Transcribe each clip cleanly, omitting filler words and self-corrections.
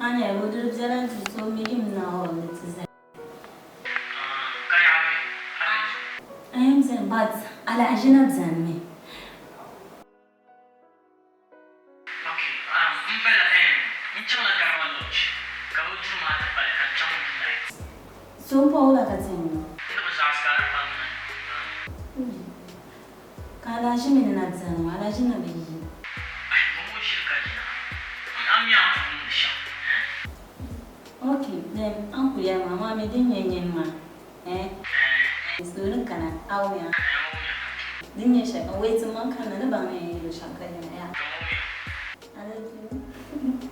A nyɛla o diri biɛla n-ti so mi yim na hall ni ti zali. I am beni but alahiʒina beni mi. So m-pa wula ka ti yɛn niŋ? Ka alahiʒi mi ni na beni ŋɔ, alahiʒi na bi yi. Ok, then a ni kuli yɛli maa, amaa mi din nyɛ nyini maa, eh? So ni kana, a wumiya? Din nyɛ shɛli, n wait m-maŋ kanna ni baŋ ni yɛn yi luɣushɛli ka yina, yeah. I love you.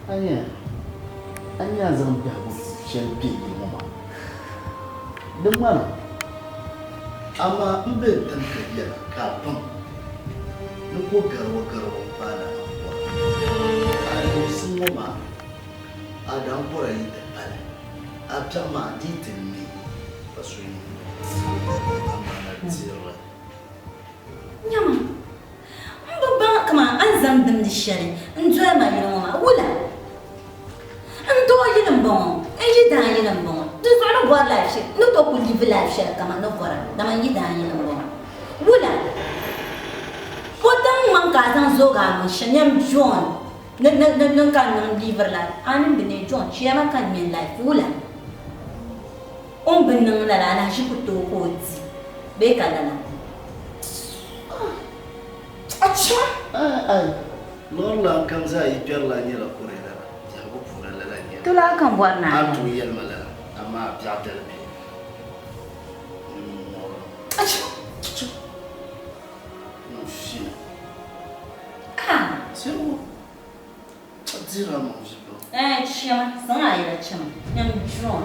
Anya, a nya a zaŋ biɛhigu shɛli kpe yili ŋɔ maa, di ŋmana, amaa m be n tiŋ ka yɛla ka a baŋ ni ko gariwagariwa m-paana ankɔra. A niŋsim ŋɔ maa, a daankɔra yi ti pali. A biɛɣu maa di yi ti neei ka so yi niŋ amaana dirili. Nyama, m bi baŋ kaman a ni zaŋ dimdi shɛli n-doli ma yili ŋɔ maa, wula? N doo yili m-bɔŋɔ, n yidaan yili m-bɔŋɔ, di zuɣu ni bɔri life shɛli, n ni tooi kuli live life shɛli kaman ni bɔra, dama n yidaan yili m-bɔŋɔ. Wula? O daŋ ŋmaŋ ka a zaŋ zoogi a niŋ shɛm, nyam John. Ni ni ni ni ka n niŋ liiviri la a ni bi ne John chɛma ka n ŋmɛ life wula o ni bi niŋ lala alahiʒi ku tooi ka o di bee ka lala. Acha! Ai ai lɔri lan kam zaa yi kpɛri la nyɛla kore lala biɛhigu puuni lala n-nyɛ li. Tolaa ka n bɔri ni a A ni yɛli. tooi yɛli ma lala amaa biɛɣu dali bɛ n-ŋɔri. Acha! Acha! N fina. Ah! Sirigu a dira maŋ vi pam. Eh chema, zaŋ a yɛla chema, nyam John.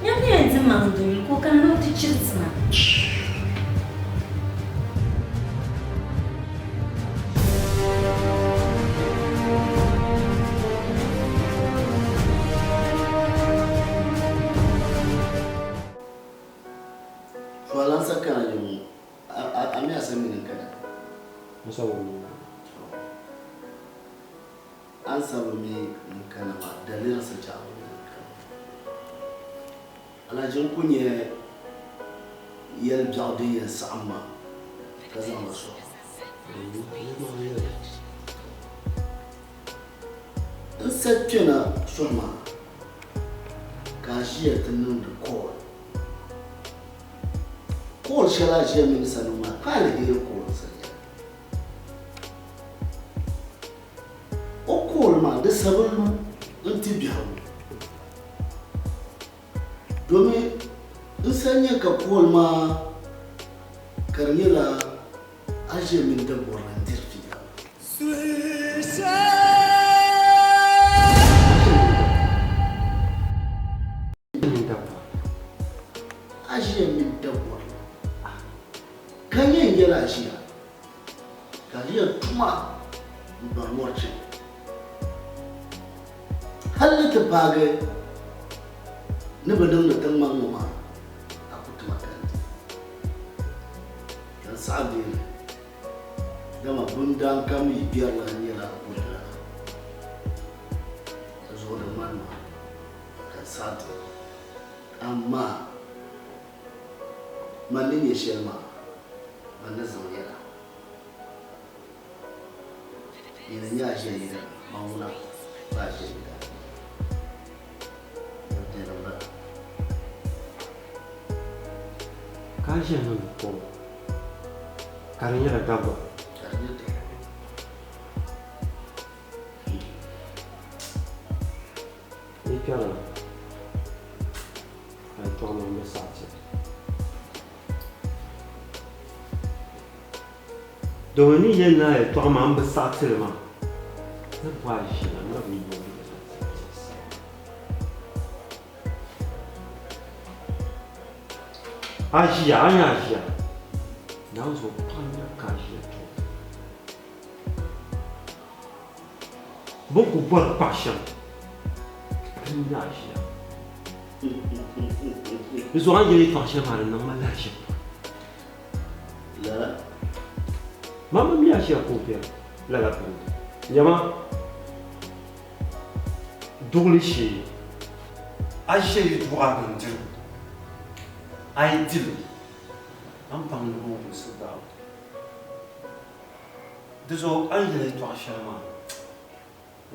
Nyam ni yɛn di maŋ duli ka o kana ni o ti chiri ti ma. Fualansa kana yi ŋɔ. A mi a sa mini n kana? N sa bi mi n kana. A ni sa bi mi n kana maa daliri sa chɛ a bi mi n kana maa. Alhaji n ku nyɛ yɛli biɛɣu din yɛn saɣim ma ka zaŋ li sɔŋ. N sa kpɛna sɔhi maa ka a ʒiya ti niŋdi call. Call shɛli a ʒiya mini sa niŋ maa ka aliheri call sa nyɛli. O call maa di sabi lu n-ti biɛhigu domi n sa nya ka call maa ka di nyɛla a ʒiya mini dabɔrili n-diri fiila maa. A ʒiya mini dabɔrili ka nyɛ n-yɛli a ʒiya ka a ʒiya tuma m-bari lɔri chani hal ni ti paagi ni bɛ niŋdi tiŋgbani ŋɔ maa a ku tima ka n di ka n saɣi deei li dama bundaan kam yi gbɛrila nyɛla bulilana di zuɣu di ŋmani ma. Ka n saɣi ti, amaa man ni nya shɛli maa, man ni zaŋ yɛl a. Nyini n-nyɛ a ʒiɛyidana, man ŋuna pa a ʒiɛyidana. Di dini m-bala. Ka a ʒiya niŋdi kom, ka di nyɛla Dagbaŋ. Ka di nyɛ Dagbaŋ. Yi kpɛrina ka yi tɔɣi ma m-bi saɣi ti. Domin ni yɛli ni a yɛtɔɣa maa m-bi saɣi ti li maa, ni bɔ a ʒina n na bi yooi li na ti piɛsi. A ʒiya, a nya a ʒiya. Naawuni zuɣu paɣa nya ka a ʒiya tɔbu. Bɛ ni ku bɔri paɣ shɛm, bini n-nyɛ a ʒiya. Di zuɣu a ni yɛli yɛtɔɣ shɛli maa di niŋ ma lahiʒibu pam. Lala. Mama mi a ʒiya ka o bɛri lala bini. Nyama, duɣili shee, a ʒiya yi duɣi a bindirigu, a yi di li, a ni baŋ ni o wumsi gbaai o. Di zuɣu a ni yɛli yɛtɔɣ shɛli maa,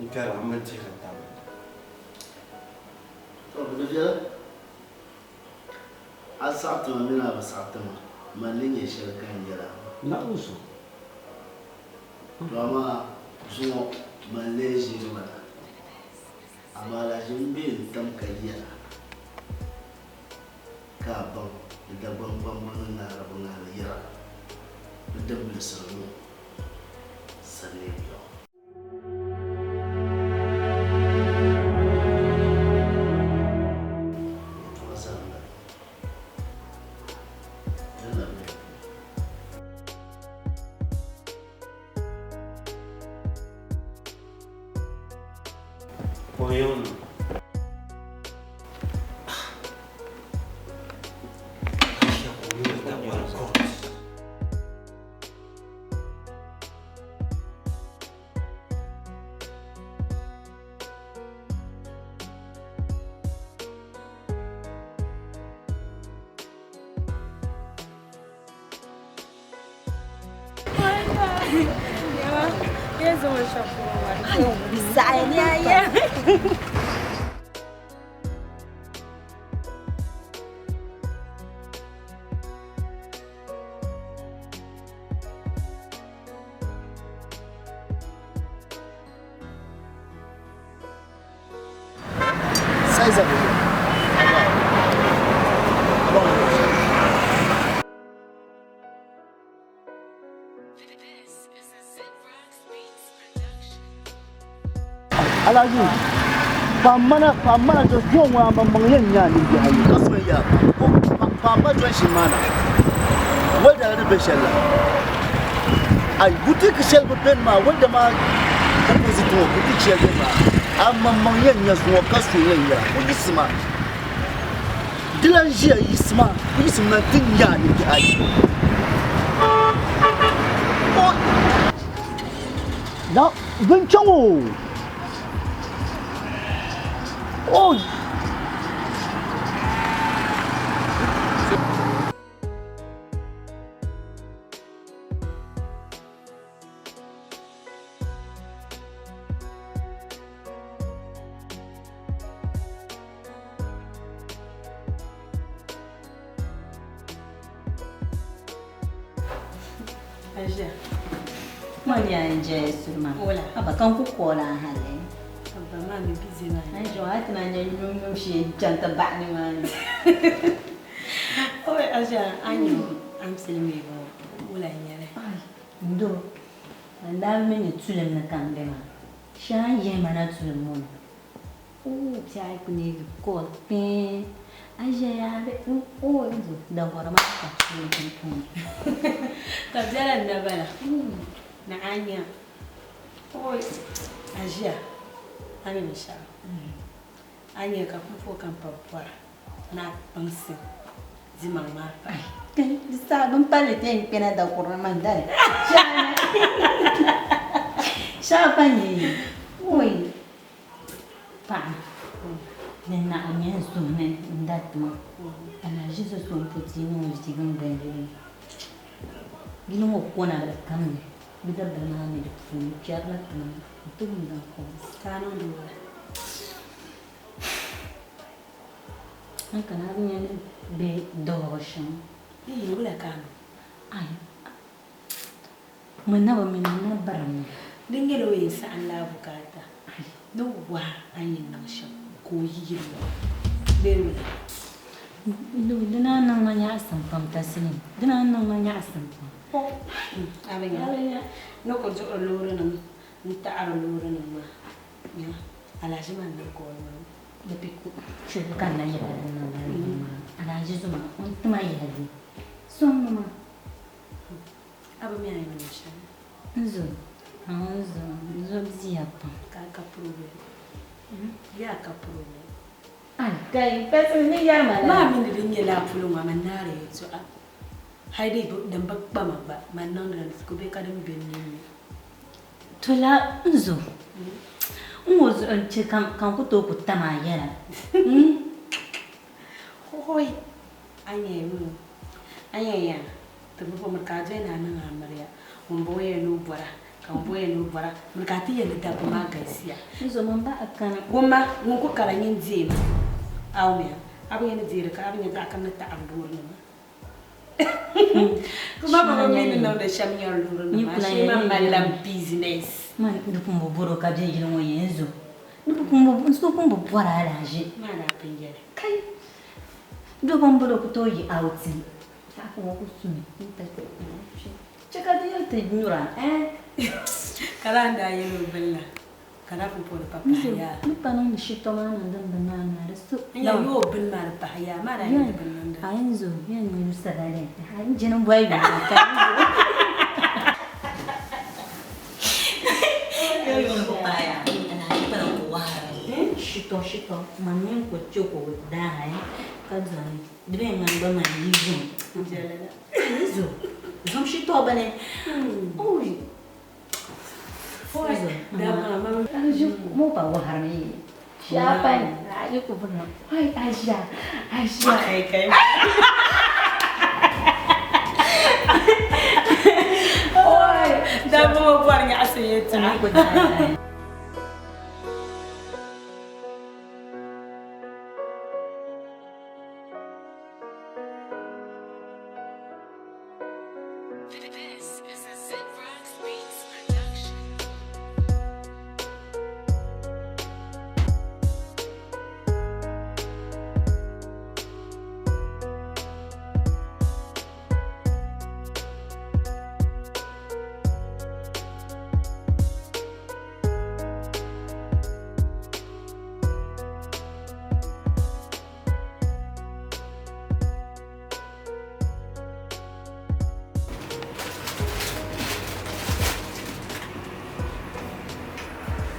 n kpɛri a mini dihiri taba. Tɔ, di viɛla. A saɣi ti ma mini a bi saɣi ti ma, man ni nyɛ shɛli ka n yɛl a maa. Naawuni zuɣu. Tɔ amaa zuŋɔ man lee ʒiiri ma na, amaa alahichi m-be n-tam ka yɛl a, ka a baŋ ni Dagbaŋ kpamba ni ŋahiri bi ŋahili yɛra ni din milisiri ŋɔ sani biɛɣu. Yɛtɔɣa zaa m-bala. Di labimi. Kɔhiŋ ni. Size of it. Alhaji, pa mana pa mana to zuwa ŋɔ a maŋmaŋ yɛn nya a nimbihi ayi ka so n-yɛ a pa ma junction maa na welder la ni be shɛli la ai boutique shɛli bi beni maa welder maa opposite ŋɔ boutique shɛli beni maa a maŋmaŋ yɛn nya zuŋɔ ka so yɛn nya o yiɣisima di lan ʒiya yiɣisima o yiɣisimi na nti nya a nimbihi ayi o na bin chaŋ o o Mo nya n jɛ suri maa. Wala. Aba kan ku kɔɔla hali. Abba maa mi busy maa. An ʒe a ti na nya yum yum shee chaŋ ti baɣa ni maa ni. Oi Aisha, an yo am silimi bo wula n-nyɛli. Ai, ndo, ban daa mi ni tulim ni ka m be maa. Shee a ni yihi ma na tulim ŋɔ ni. Oo, piɛɣu ku neegi kɔɔl kpɛɛn. A ʒiɛya a bi, oo, ndo, dagɔri maa ka tuuli pumpɔŋɔ. Ka biɛla n-na bala. Ni a nya. Oi, a ʒiya, a mi binshɛɣu. A nya ka pumpuɣu kam pa bɔra ni a kpaŋsi dimaŋ maa pahi. Di saha bin palli ti yɛn kpɛna dakurili maa dali. Shɛŋa pa nyɛ oi paɣa ni naɣ nyɛ n suhu ni n dariti ma. Alahiʒi so so m-po tia niŋ o ʒiɛm gbandi yili ŋɔ kona di kam ni bɛ dabili maa mi di puuni kpɛrila tiŋa n-ti wum zaŋ kom. Ka a niŋdi wula? N kana a bi nya ni bɛ dɔɔgi shɛm. Ii, wula ka a niŋ? Ai, ŋun na bi mi ni n na barimi. Din nyɛla o yɛn saɣim la a bukaata ni wahi a ni yɛn niŋ shɛm ka o yi yili ŋɔ bee wula? Di naan niŋ ma nyaɣisim pam Taslim, di naan niŋ ma nyaɣisim pam. A bi nya ni ku duɣiri loorinima n-taɣiri loorinima maa, nya alahiʒi maa n-niŋ ka o niŋ. Di bi ku shɛli ka n na yɛli din niŋ lala maa. Alahiʒi zuma o ni ti ma yɛli sɔŋmi ma. A bi mi a ni niŋ shɛli? N zo, n zo, n zo biziya pam. Ka a ka problem? Yaa ka problem. Ai kai, person ni yɛri ma la. Maa mini din nyɛ laa polo ŋɔ man naari yɛltɔɣa. Hali di din bi kpa ma gba man niŋdila di ku be ka din be n ninni. To la n zo n ŋɔ zuɣu n che ka n ku tooi ku tam a yɛla. Hoi! A nya a nya ya ti bi bo miri ka a doli ni a niŋ amiliya. Ŋun bɔŋɔ yɛn ni o bɔra ka ŋun bɔŋɔ yɛn ni o bɔra miri ka a ti yɛli ni dabba maa galisiya. N zo man ba a kani. Wumma ŋun ku kara nyin deemi a wumya a bi nya ni deeri ka a bi nya zaɣa kam ni taɣiri loorinima. Kuma ba bi mi ni niŋdi shɛm nyɛri loorinima ashee man malila business. Man di pun bi bɔri o ka bɛ yili ŋɔ yɛn zo. Di pun bi n so pun bi bɔri alahaʒi. Maa daa pun yɛli. Kai! Doo ban bɔri o ku tooi yi outing. Zaɣa ŋɔ ku sumi n-ti chɛ ka di yɛli ti nyura eh. Ka laa n-daa yɛli o bini la ka daa pun puhi di pa pahi yaa. Ni pa niŋdi shitɔ maa niŋ din bi naai maa di so. N yɛli yo o bini maa di pahi yaa maa daa yɛli di bini niŋdi. A yɛn zo yɛn nyu sala li n jini bɔli yuli maa ka n zo. Yo yuli ku pahi yaa alahaji pala ku wahirimi shitɔ shitɔ man mini ku chɛ ka o daa ka dɔni di bee ŋmani gba man yi zom. Yi zo zom shitɔ bini. Oi. Mo pa wahirimi shaapan ayi ku bini ai aja aja. Kai kai. Oi, dabba ŋɔ bɔri nyaɣisi yɛltɔɣa. This is a Zip Rocks Beats production.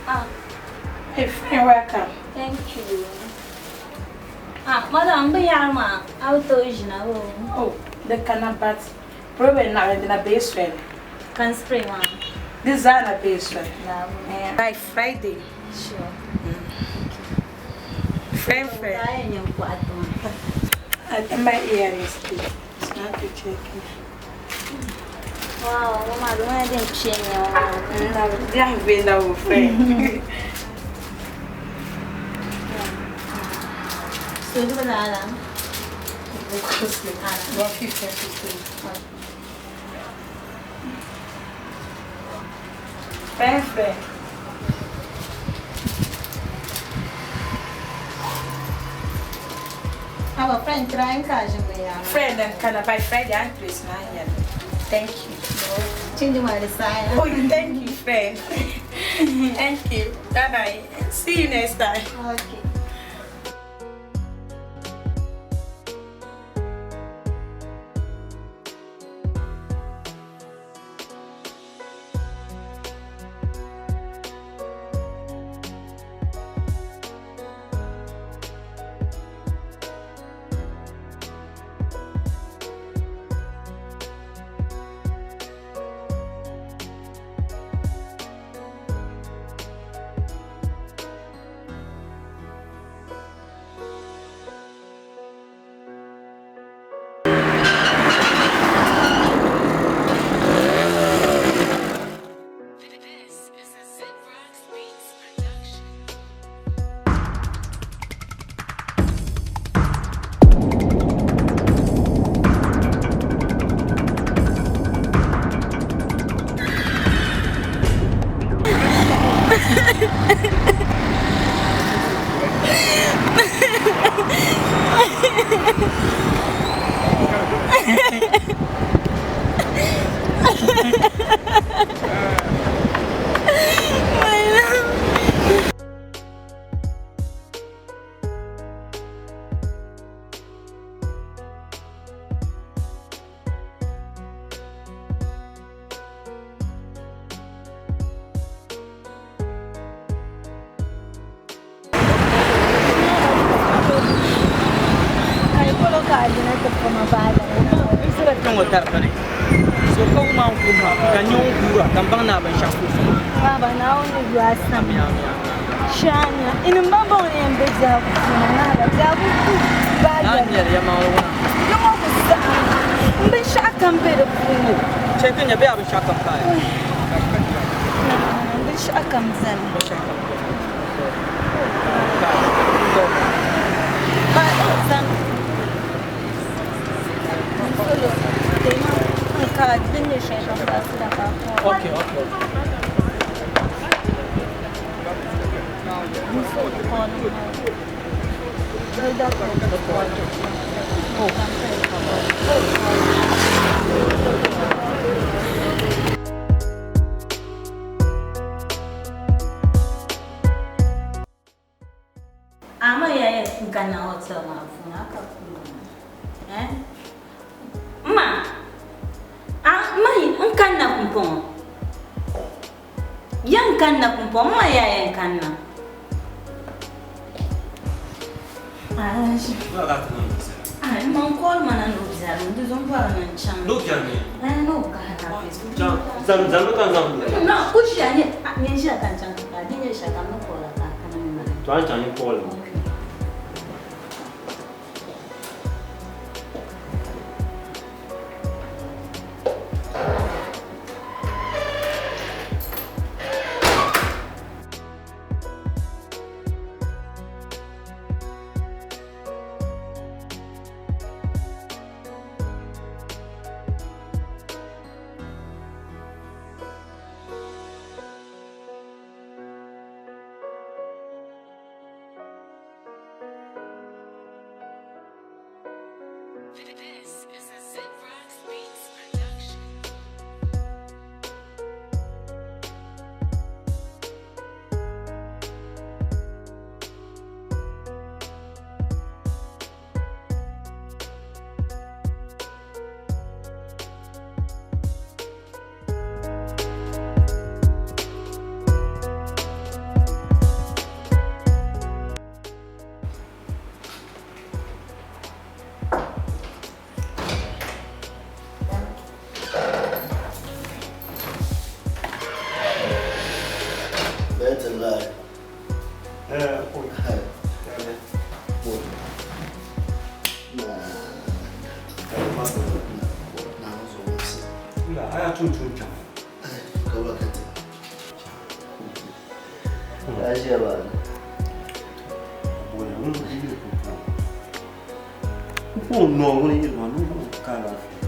Ah. Hey, friend, welcome. Thank you. Ah, madam, binyɛhiri maa a bi tooi ʒina o. Oh, di kana but problem naɣila dina bee soli. Kan spray maa. Di zaa na bee soli. Laabu. By Friday. Sure. Friend, friend. Daa yɛn nyɛ kɔɣa tiŋa. I think my earrings too. It's not to check. Wow, mama, di ŋɔ din kpe nyɛ ŋɔ. Biɛhi be na wo friend. So di bi lala. 150, 50. Friend, friend. Aba friend try ka ʒi binyɛhiri. Friend and kana by Friday and place na here. Thank you. Chinji maa di saɣaya. Oh, thank you, friend. Thank you. Bye bye. See you next time. Okay. tari bini. So ka wum a ni kuhi maa ka n nya ŋun kuura ka m baŋ ni a binshɛɣu ka o fa maa. Baaba, Naawuni ni yu a sani. Amina, amina, amina. Shania, inim ban bɔŋɔ ni yɛn be biɛhigu puuni ŋahila biɛhigu ku baai Naa yɛli. nyɛli ya maŋli ŋuna. Yi ŋɔ ku saɣim m binshɛɣu kam be di puuni. Chɛ ti nya bee a binshɛɣu kam paai? M binshɛɣu kam beni. Binshɛɣu kam beni. Okay, okay, okay. Ama ya yɛn n kanna hotel maa puuni a ka kuli eh ma a ma n kanna pumpɔŋɔ ya n kanna pumpɔŋɔ ma ya yɛn kanna ma n call ma na ni o biɛri mi di zuɣu n bɔri ni n chaŋ Ni o biɛri mi? Eh, ni o ka alaafee. Chaŋ, zani ka n zaŋ No, ku ʒiya nyɛ nyɛ ʒiya ka n chaŋ ti paai di nyɛ shɛli ka n ni call a ka a kana ni maa. To a ni chaŋ n call ma. This is a Zip Rocks Beats production. That's a lie. A yaa tum tuun kpɛm. Boya ŋun yili pumpɔŋ. Pumpɔŋ nɔɔ ŋuni yili maa ni o ka alaafee.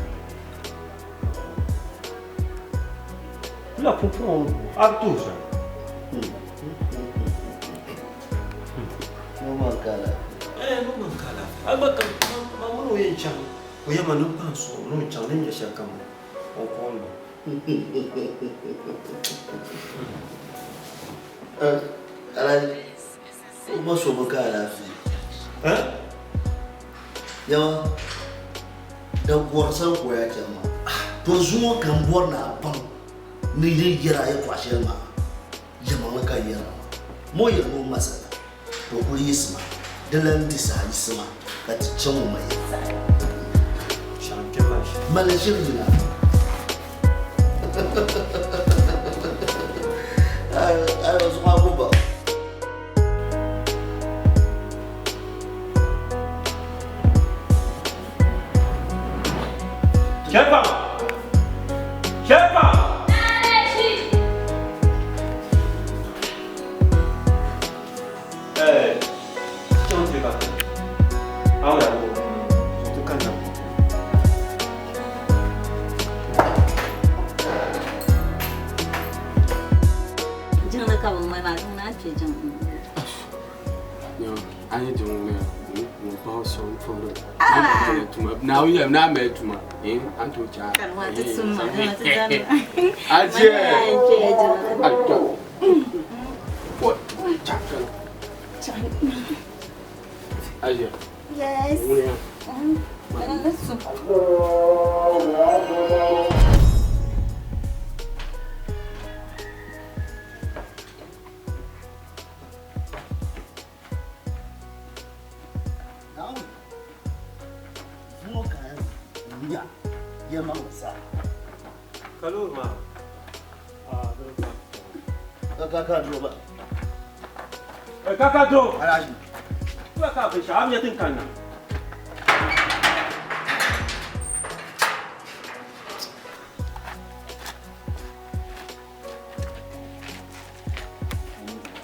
Wula pumpɔŋ a bi tuhi shɛm. Eh, no man ka alaafee. A gba ka ma ŋuni o yɛn chaŋ o yɛma ni n paai suɣu ni o chaŋ ni nyɛ shɛli kam o call ma. Alhaji, o ma so bi ka alaafee. Eh? Yawa, da gɔri sani ka o yaa chaŋ maa. To zuŋɔ ka n bɔri ni a baŋ ni yi yɛra yɛltɔɣa shɛli maa yɛlimaŋli ka yɛra maa. Ma o yɛli ni o ma sani, to kuli yiɣisima, di lan di saha yiɣisima ka ti chaŋ o ma ya. Shɛli kpɛm maa shɛli. Mali ʒiri yina. Ai, ai, zuɣu a guba. Shefa! Shefa! Eh, chaŋ ti ka. Awo ya wo. Ti kanna. Jiŋli ka bi ŋmɛ maa, jiŋli a kpe jiŋli. Yo, a ni jiŋli ŋmɛya, ŋun paɣa so n puhiri. Tuma, Naawuni yɛli ni a mali tuma, a ni tooi chaai. Ka ma ti tum ma, ma ti zani. A je. A to. O, chakala. A je. Yes. Ŋuni ya. Let's Naawuni, zuŋɔ ka n nya Yɛlimaŋli zaa. Ka loori maa? Ka ka duro ba. Ka ka duro. Alhaji. Kula ka binshɛɣu a bi nya tin kanna.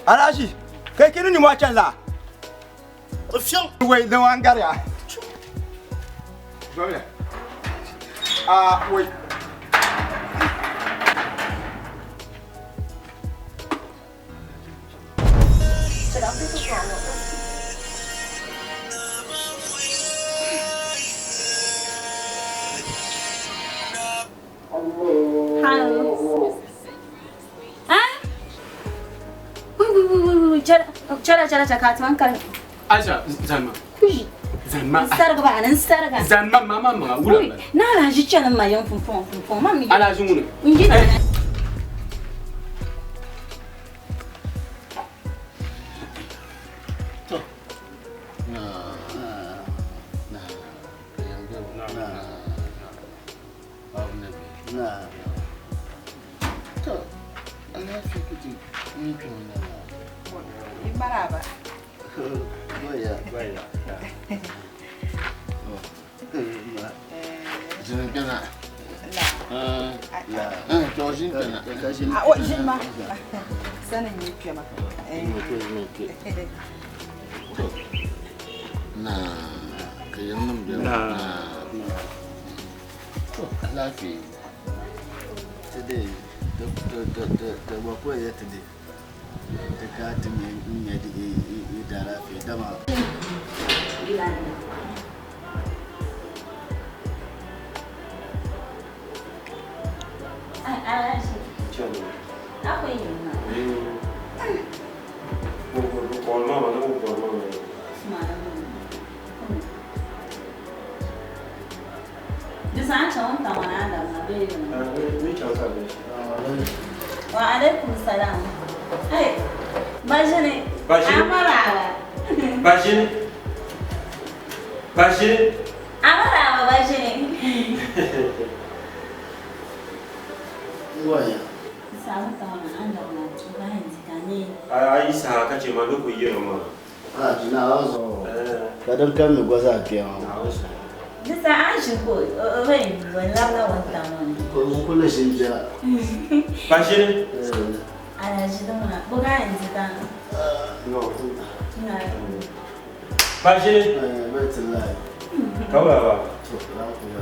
Alhaji, kai kini ni mo chani la? O fiɛŋ. Wai din wan gariya. Zobile. Ah, wai. Hello. Ah? Wai wai wai wai chala chala chala ka tuman kar. Aisha, zanma. Kuji. Zanma. Sarga ba nan sarga. Zanma mama ma wula. Wai, na alhaji chana ma yan funfun funfun ma mi. Alhaji ŋuni. Ngi na. To. Na na na na to alaafee kuti ni kama na Maraba. Goya. Goya. Jinin kana. La. To jin kana. A o jin ma. Sanin yi kema. Na ka yan nan biyar. Na. To alaafee. Today, the work here today. The car to me, me, the alaafee. Dama. Alhaji. Chani. Akwai yi ma. Bol mama, na bol mama. Disa an ta wani adam na bai yi. Ni chan sa be. Wa alaikum salam. Ai, bajini. Bajini. Amaraba. Bajini. Bajini. Amaraba bajini. Goya. Disa an ta wani adam na bayan zikane. Ai sa ka ce ma duk yi ma. Ah, jina wazo. Ka dan kan mi gwaza biyan. Disa an shi ko, bai wani la wanta wani. Ko kula shin biya. Bajini. Alhaji don na, buga yanzu ka. No. Na. Bajini. Baitullahi. Kawai ba. To, za ku ga.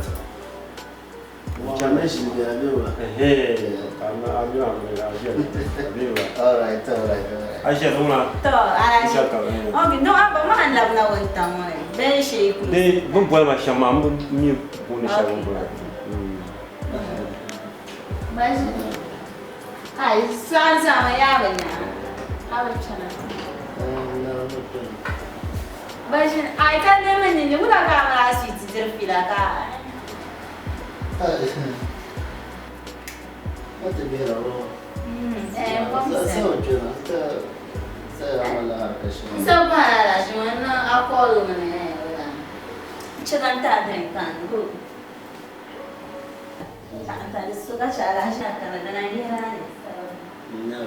Jami'in shi biya bai wa. Eh, amma abi wa mai ajiya. Abi wa. All right, all right, all right. Aisha don na. To, Alhaji. Insha Allah. Ok, no, abba ma an labna wanta wani. Bai shi ku. Dai bun bol ma sham ma mun mi bun sha bun bol. Bajini. Ai, san sama ya banya. Abin cana. Bajini, ai kan neman ne wula ka mara su ti zurfi la ka. Wata biyar rawa. Eh, ba Sai wace na sai amala kashi. Sau ba la shi wannan akwalo mana ya wula. Cikin ta drink kan go. Ta ta su ka sha la sha kana da na yi rani. Na.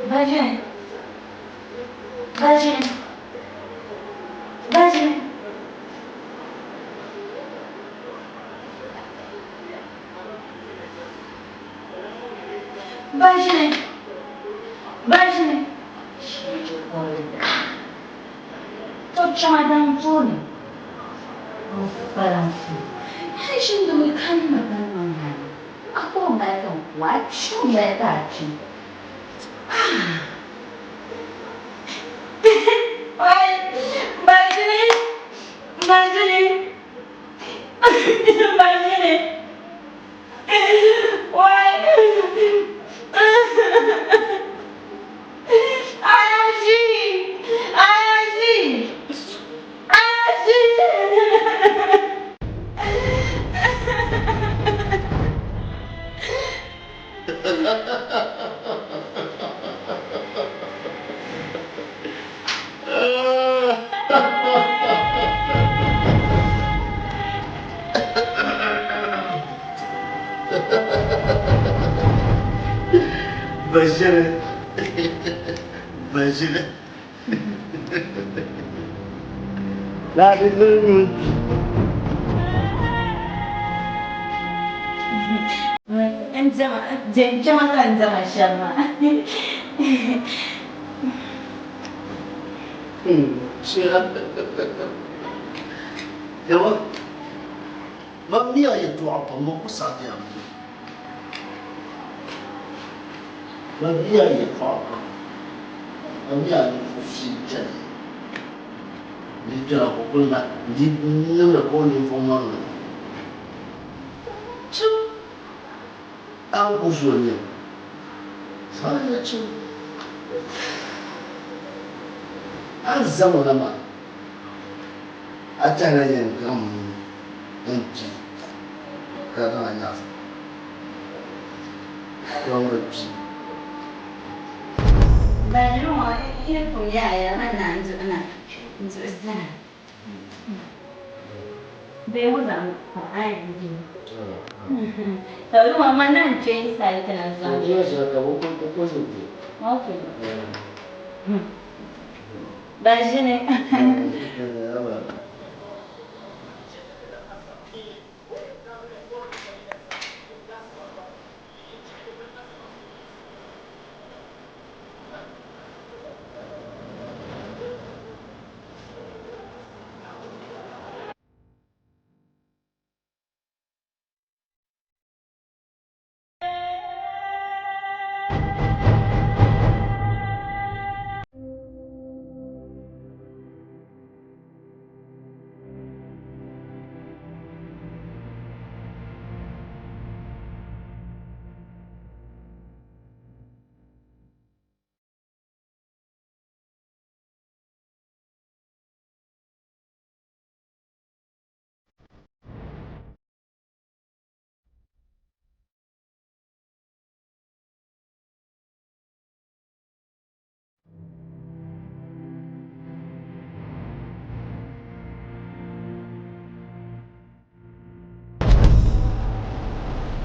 Baji. Baji. Baji. Baji. Baji. To chaŋ a daŋ tooni. O kpalansi. Ʒindimi kanna a ku mali ka n ku a kpi mali ka a kpi. Wai, Baji, Baji, Baji, wai, Ayashi, Ayashi, Ayashi. Bashir. Bashir. N diɛma diɛma ka n diɛma shɛm maa. Yawa, man mi a yɛltɔɣa pam, man ku saɣi ni a mi. Man mi a yɛltɔɣa pam, man mi a ninvuɣ fiili chani. Di kpɛna ka o kuli na di niŋdi ka o ninvuɣ maŋli. Chim a ni ku zo n-nyɛ saɣi chim a ni zaŋ o na maa a tɛhila yɛn gaŋmi n-kpi ka zaŋ a nyaɣisi ka o bi kpi. Bali ŋɔ yi pun yaaya man naan duhi na n-duhi zaa. Bee ŋɔ zaŋ a yɛn di. Ka bɛ ŋɔ man naan kpe n-sali ti na zaŋ. Okay. Ban ʒini.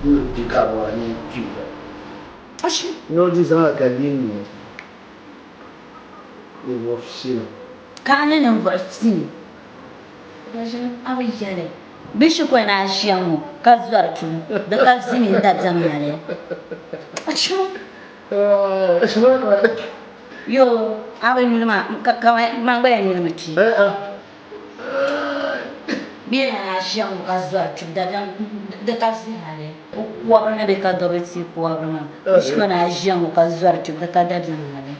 Di ka bɔ ni kpi. No di zaŋ ka di ni ninvuɣ pisi. Ka a ni ninvuɣ pisi a bi yɛli bɛ shikɔya ni a ʒiya ŋɔ ka zɔri tum di ka zimi n-dabiɛm hali. Yoo, a bi nyuli maa ka man gba yɛn nyulimi kpi. Bɛ yɛli ni a ʒiya ŋɔ ka zɔri tum dabiɛm di ka zi hali. Kɔbiri ni bɛ ka dobili tia kɔbiri maa. Bɛ shikɔya ni a ʒiya ŋɔ ka zɔri tum di ka dabiɛm hali.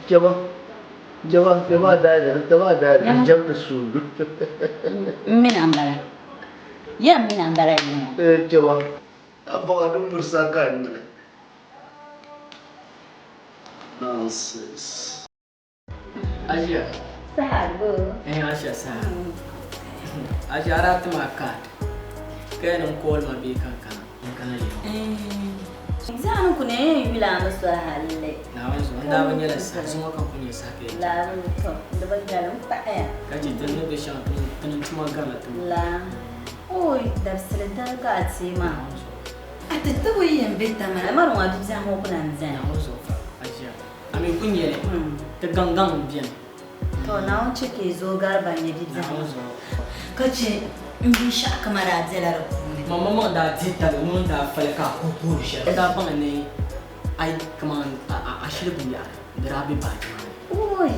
M mini a m-bala. Ya m mini a m-bala yili ŋɔ. Nonsense. Asia. Saha Eh, Asia saha. Asia ara ti ma card. Ka ni n call ma bee ka n kana. N kana yɛm. Zaɣ ni kuni yɛn yuli a mi soli halli. Naawuni zuɣu n daa bi nyɛla saha zuŋɔ ka n ku nyɛ saha ka yɛn Laa to di bi galim paɣaya. Ka chɛ ti ni be shɛŋa ti ni tuma garila ti ma. Laa oi dabisili dali ka a teei maa. A ti tibo yi yɛn be Tamale mari ŋɔ a bibiɛhi ŋɔ ku lahi beni. Naawuni zuɣu fa Asia. A mi ku nyɛli ti gaŋgaŋ m-beni. To Naawuni chɛ ka yi zooi gari ban nyɛ bibiɛhi Naawuni ŋɔ. zuɣu. Ka chɛ m binshɛɣu kama daa bela di puuni. Maŋmaŋ daa dihi tabili ŋun daa fali ka a kuhi booni shɛli. O daa baŋ ni a yi kaman a shili binyɛhiri di daa be baaji maa ni. Ooi!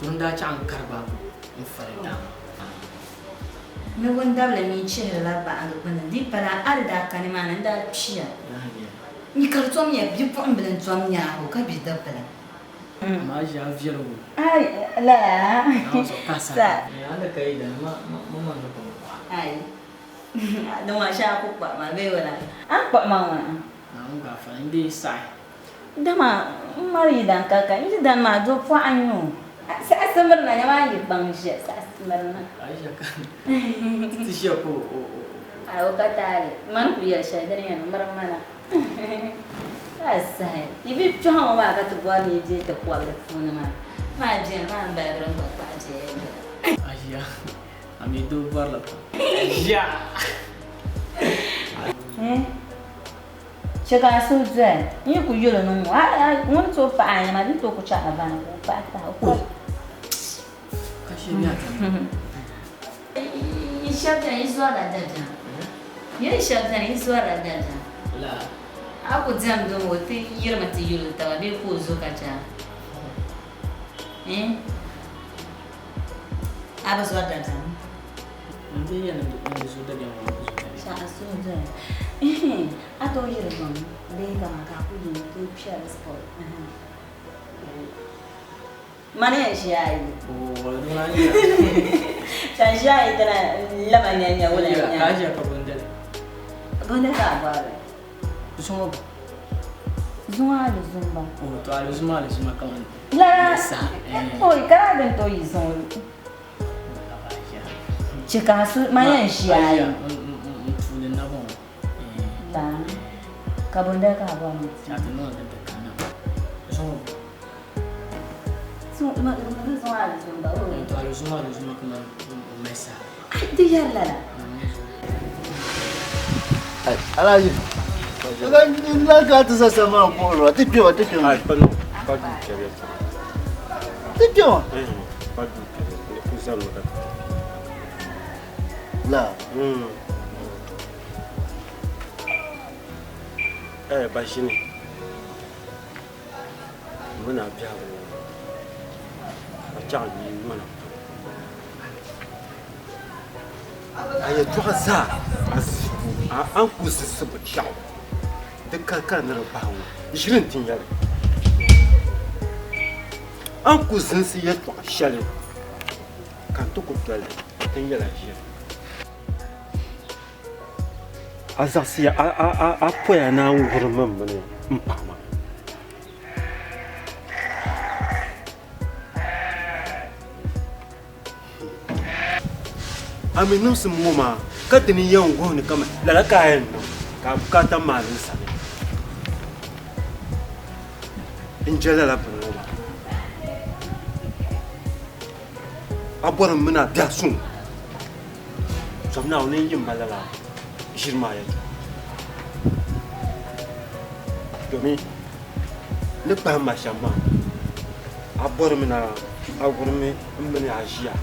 To n daa chaɣ n-kari baabu n-fali daa maa. Ni wundabili mi chihirila baɣiŋgi gbunni, di pala a di daa ka nimaani n-daa kpiya. Ni ka di tom ya bipuɣimbila n-tom nyaag o ka be dibila. Amaa ʒi a viɛligu. Ai, lala. Naawuni zuɣu ka sa. A ni ka yi dani ma ma ma ni kɔŋ kɔha. Ai, din maa shee a ku kpuɣi ma bee wala? A ni kpuɣi ma ŋɔ? Naawuni gaafara, n dii saɣi. Dama m mali yidan ka ka n yidan maa do pɔɣu n-nyɛ o. Saɣisi mirina, nyama a yi kpaŋ ʒiya, saɣisi mirina. Aisha ka ti ʒiya ka o o. Ai o ka taali, mani ku yɛli shɛli dini yɛn miri ma na. Ka sahi, yi bi kpɛhi ŋɔ maa ka ti bɔri ni yi deei ti kɔbili puuni maa, maa beni maa m-baligiri n gba kpahi viɛnyɛliŋga. Aisha, a mi doo bɔrila pam. Aisha! Eh? Chɛ ka a suhu doya, n yi ku yɛl o ni ŋ-ŋɔ, a ŋun ni tooi paɣi a nyama, di ni tooi ku chaɣ a vani ka o paɣi tahi o kɔre. Ka shee bɛ a tani. Yi shɛba beni, yi zɔrila dabiɛm. Yi ni shɛba beni, yi zɔrila dabiɛm. La. A ku diɛmdi o ti yirimi ti yɛl o taba bee ka o zo ka chɛ a? Eh? A bi zɔri dabiɛm? N di yɛli ni n di zo dabiɛm ŋɔ, n ku zo dabiɛm. Chɛ a suhu doya. Ehe, a tooi yiri zom bee kaman ka a ku yi n-tooi kpɛri sport. Ehe. Mani yɛn ʒi ayi. Ka n ʒi ayi dina lama nya nya wula nya. Ka a ʒiya ka bondali. Bondali ka a bɔri. Zuŋɔ ba. Zuŋɔ alizumba. Oh, to alizuma alizuma kaman. Lala. Oi, ka daa din tooi yi zuŋɔ. Chɛ ka a su mani yɛn ʒi ayi. N tuuli naba ŋɔ. La. Ka bondali ka a bɔri mi. A ti niŋ din ti kanna. Zuŋɔ ba. Di yɛri lala. Alhaji, n ka ti sa sama kuɣuri ti kpɛma ti kpɛma. Ti kpɛma. La. Eh, bashini. Mini a biɛhigu ŋɔ ka chaɣ yi ŋmana pam. A yɛtɔɣa zaa a ni ku zisi binshɛɣu di kali ka di ni di bahi ŋɔ ʒili nti nyɛ li. A ni ku zinsi yɛtɔɣ shɛli ka n ti ku doli li di nyɛla ʒili. A zaɣisiya a poya ni a wurim m mini m paɣ maa. A mi niŋsim ŋɔ maa ka di ni yɛn wuhi ni kaman lala ka a yɛn niŋ ka a bukaata maani n sani. N je lala bini ŋɔ maa. A bɔri m mini a biɛhi suŋ. Zom Naawuni n-yim ma lala ʒiri maa yɛtɔɣa. Domin ni kpahim ma shɛm maa, a bɔrimi ni a wurimi m mini a ʒiya.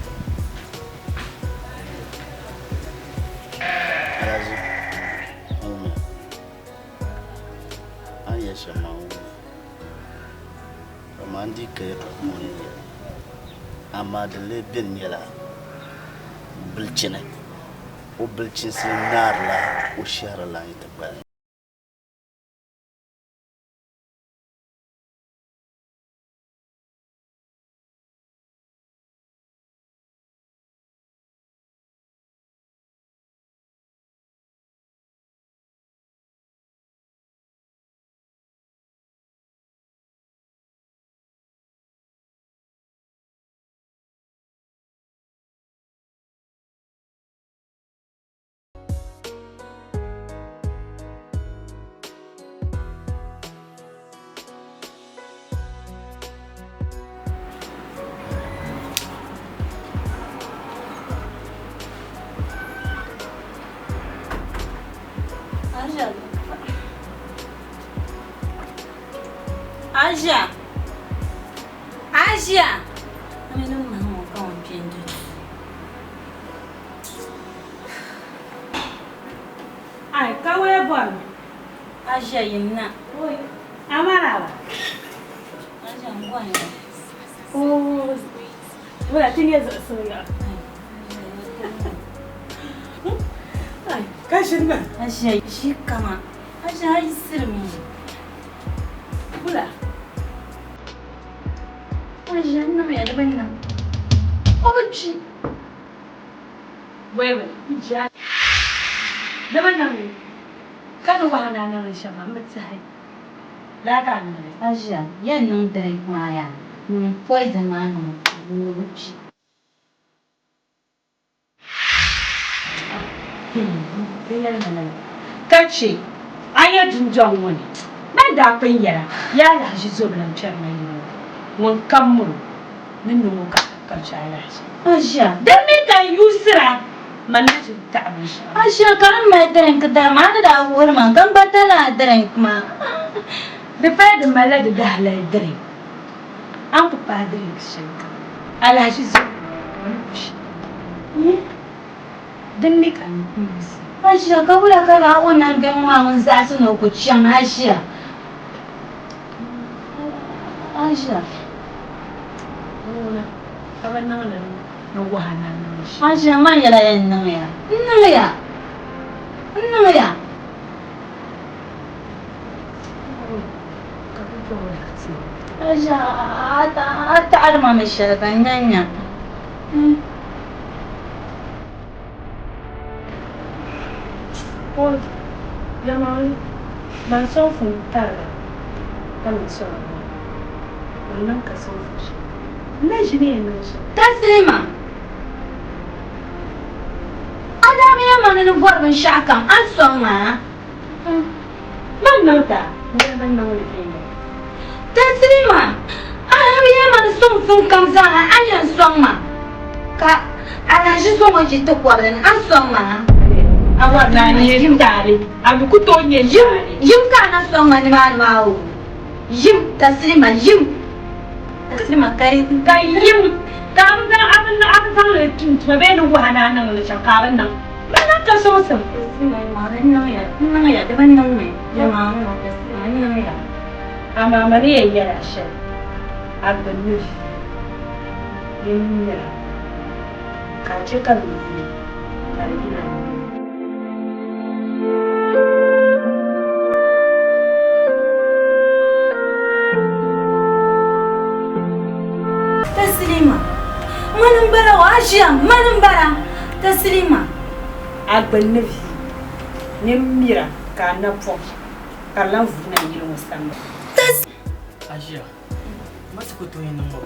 Alhaji, n wumya. A ni yɛli shɛm maa n wumya. Amaa n dii ka yɛtɔɣa ŋɔ ni yɛli. Amaa din lee beni nyɛla bilichini. O bilichinsi naarila o shɛhira lan yi ti kpalim. Asia! Asia! Aminu mahaŋ ka ŋun kpe n-du. Ai, ka waya bɔrimi. Asia yimna. Oi, amaraba. Asia n bɔhi ya. Oo, wala ti nyɛ zuɣusuŋ yaɣa. Ai, ka ʒini ma. Asia ʒi kama. Asia a yi sirimi. Wula. Asia n niŋya di bi niŋ. O bi kpi. Wewe, ja. Di bi niŋ ka ni wahi na niŋ shɛm maa, m bi tiɛhi. Laa ka a niŋ li. Asia, yɛn niŋ drink maa yaa. Poison maa niŋ o bi kpi. Ka chɛ a nya dundɔŋ ŋɔ ni man daa pun yɛla, Yaa alahiʒi zobila n-kpɛri ma yili ŋɔ, ŋun kam miri o ni niŋ o ka ka chɛ alahiʒi. Asia. Din mi ka n yuusira, man na ʒi n-taɣi binshɛɣu. Asia, ka di mali drink dama a ni daa wuhiri ma ka n gba da lala drink maa. Di pala di malila di dahalali drink. A ni ku paai drink shɛli kam, alahiʒi zobila o ni ku shɛli. Din mi ka n yuusi. Asia, ka wula ka daa o nangbani maa ŋun zaɣisi ni o ku chaŋ Asia? Asia. Ŋuna ka bɛ niŋdi ni wahala niŋ shɛm. Asia, man yɛla yɛn niŋya. N niŋya. N niŋya. Ka bɛ bɔri wula ka ti niŋ? Asia, a taɣiri ma mi shɛli ka n nya nya. O yɛlimaŋli, man sɔŋsim tariga ka mi sɔŋ ma, man niŋ ka sɔŋsim shɛli n na ʒi ni yɛn niŋ shɛm. Taslima, a daa bi yɛli ma ni ni bɔri binshɛɣukam, a ni sɔŋ ma? Man niŋ ta, n bi niŋ li viɛnyɛla. Taslima, a daa bi yɛli ma ni sɔŋsim kam zaa a ni yɛn sɔŋ ma, ka a lahi ʒi so ŋɔ ʒi ti kɔbili ni, a ni sɔŋ ma? A bɔri ni a nyɛ taali, a mi ku tooi nyɛ taali. Yim ka a na sɔŋ ma nimaani maa o. Yim, Taslima, yim. Taslima, ka yi. Ka yim, ka a bi zaŋ, a bi niŋ, a bi zaŋ li tum tuma bee ni wahi ni a niŋ li shɛm ka a bi niŋ. Man niŋ ka sɔŋsim. Taslima, n niŋya, n niŋya, di bi niŋ mi. Jamaŋ, Taslima, n niŋya. Amaa ma ni yɛn yɛl a shɛli, a gbinni vi din mira, ka a chɛ ka bɛ vi ka di yina a nini. Taslima, mani m-bala o, a ʒiya, mani m-bala. Taslima. A gbinni vi ni mira ka a napɔŋ ka di lan vuuna yili ŋɔ sambani. A ʒiya, ma ti ku tooi niŋ ŋɔ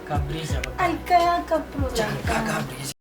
ka biriija bi Ai kaya ka program ka ka biriija.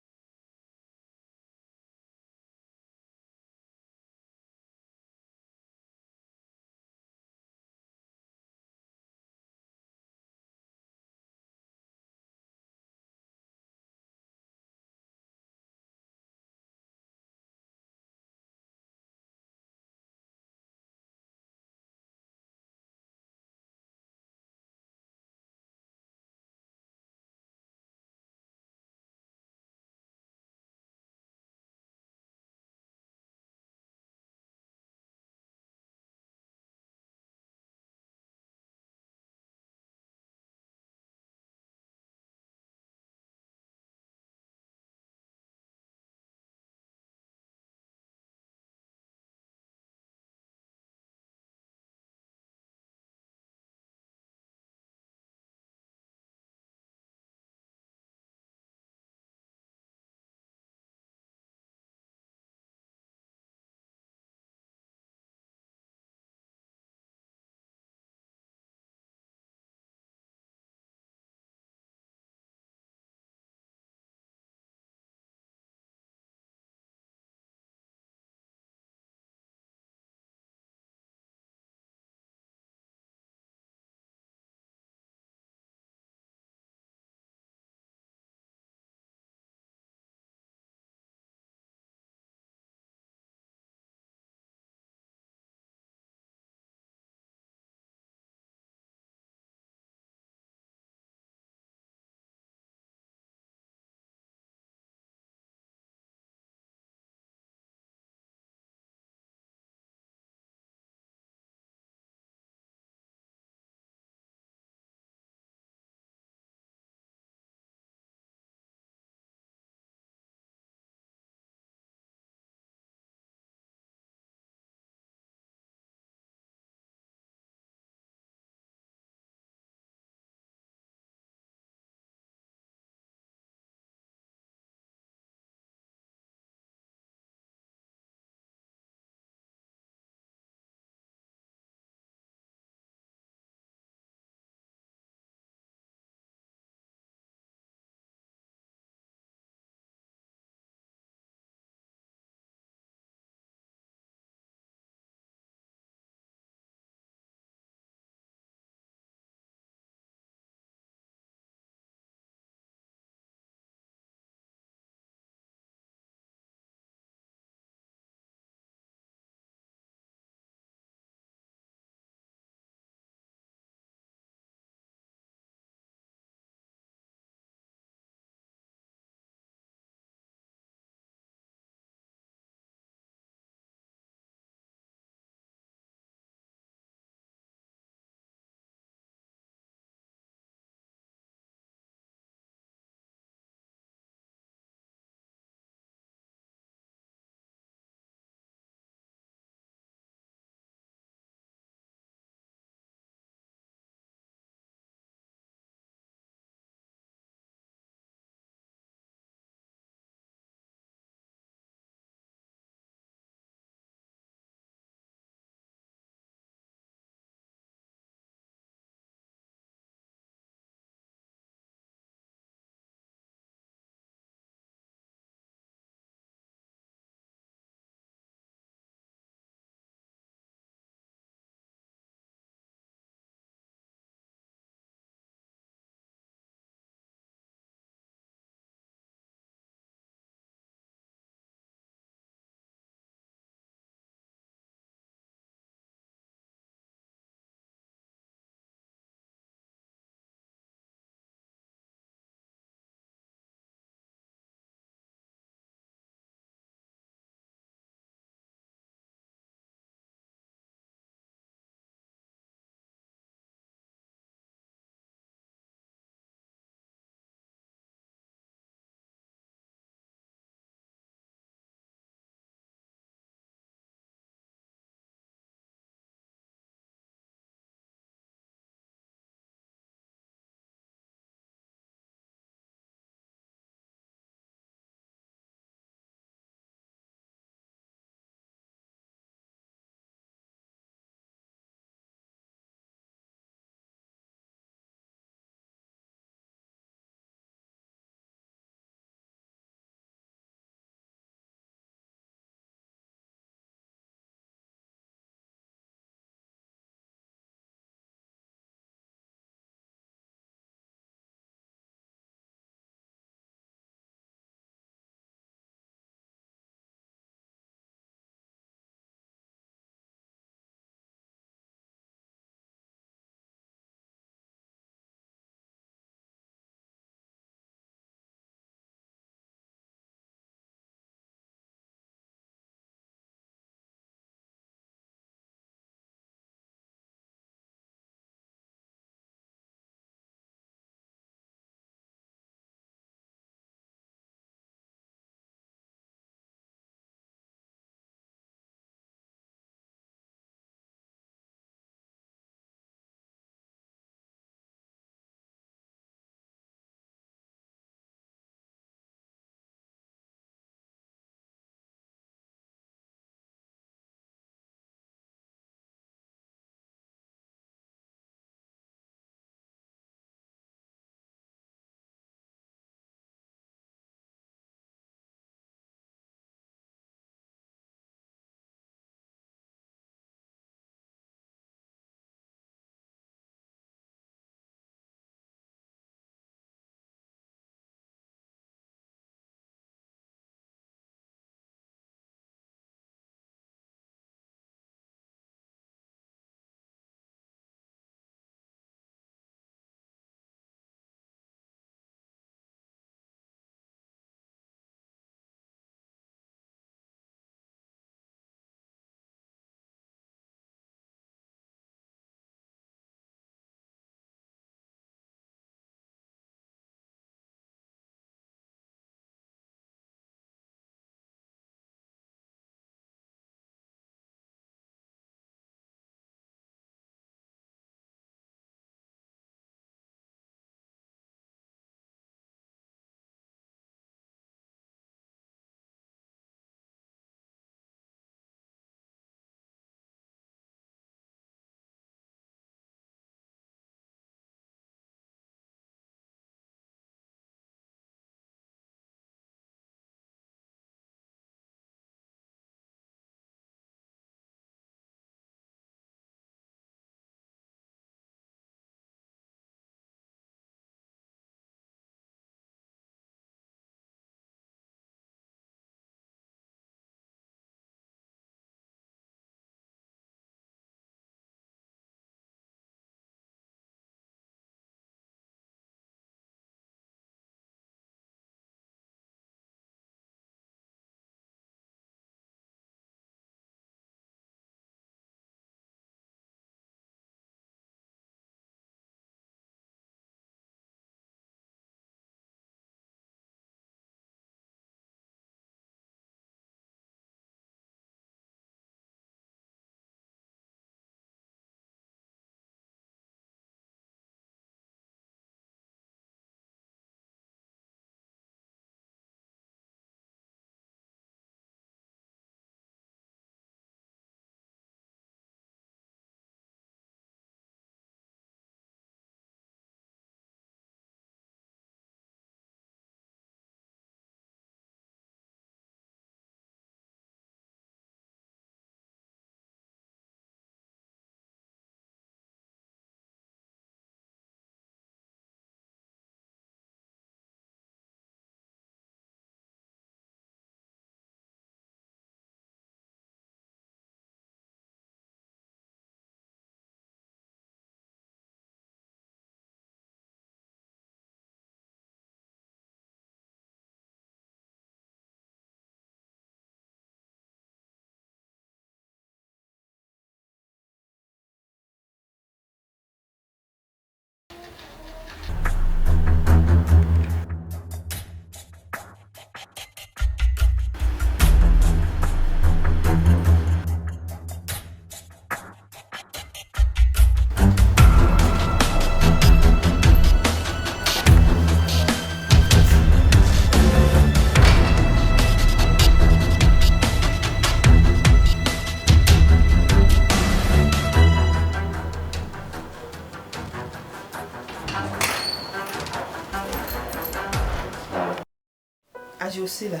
Aʒeosila.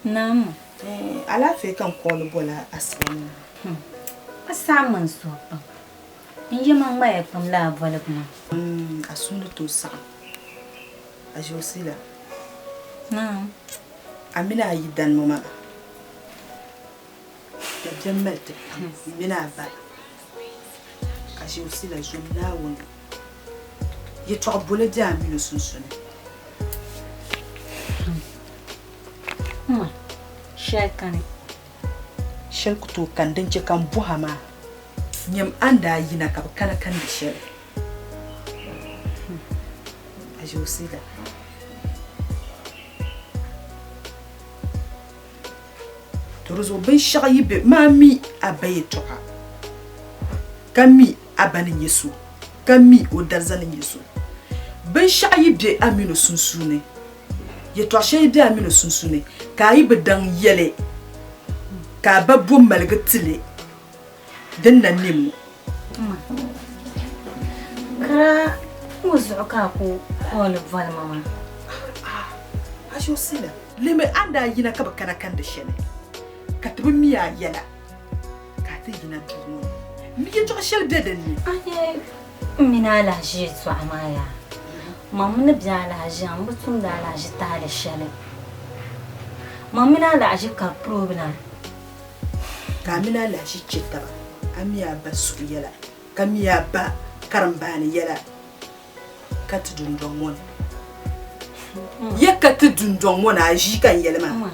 Naam. Alaafee ka n kɔɔli boli a asiba ŋɔ maa. A saɣimmi n suhu pam. N yɛma ŋmaya kpam lala boligu maa. A suhu ni tooi saɣim. Aʒeosila. Naam. A mini a yidanima maa dabiɛm mali ti pam m mini a ba. Aʒeosila zom Naawuni. Yɛtɔɣ boli be a mini o sunsuuni. Ma, shɛli kani. Shɛli ku tooi kani din chɛ ka m bɔh a maa. Nyam a ni daa yina ka bɛ kana kandi shɛli. Aʒeosila. To di zuɣu binshɛɣu yi be maa mi a ba yɛtɔɣa, ka mi a ba ni nyɛ so, ka mi o dariza ni nyɛ so. Binshɛɣu yi be a mini o sunsuuni, yɛtɔɣ shɛli yi be a mini o sunsuuni, ka a yi bi daŋ yɛli, ka a ba bo maligi ti li, din na nɛmi. Ma, kara ŋɔ zuɣu ka a ku kooli boli ma maa. Aʒeosila, lemi a ni daa yina ka bi kana kandi shɛli, ka ti bi mi a yɛla, ka a ti yina duu ŋɔ ni. Mi yɛtɔɣ shɛli be din ni. A nya m mini alahiʒi yɛtɔɣa maa yaa? Man mi ni be alahiʒi a, m bi tumdi alahiʒi taali shɛli. Man mini alahiʒi kari purobi na. Ka a mini alahiʒi chɛ taba, a mi a ba suhu yɛla, ka mi a ba karimbaani yɛla. Ka ti dundɔŋ ŋɔ ni. Ya ka ti dundɔŋ ŋɔ ni a ʒii ka n yɛli maa.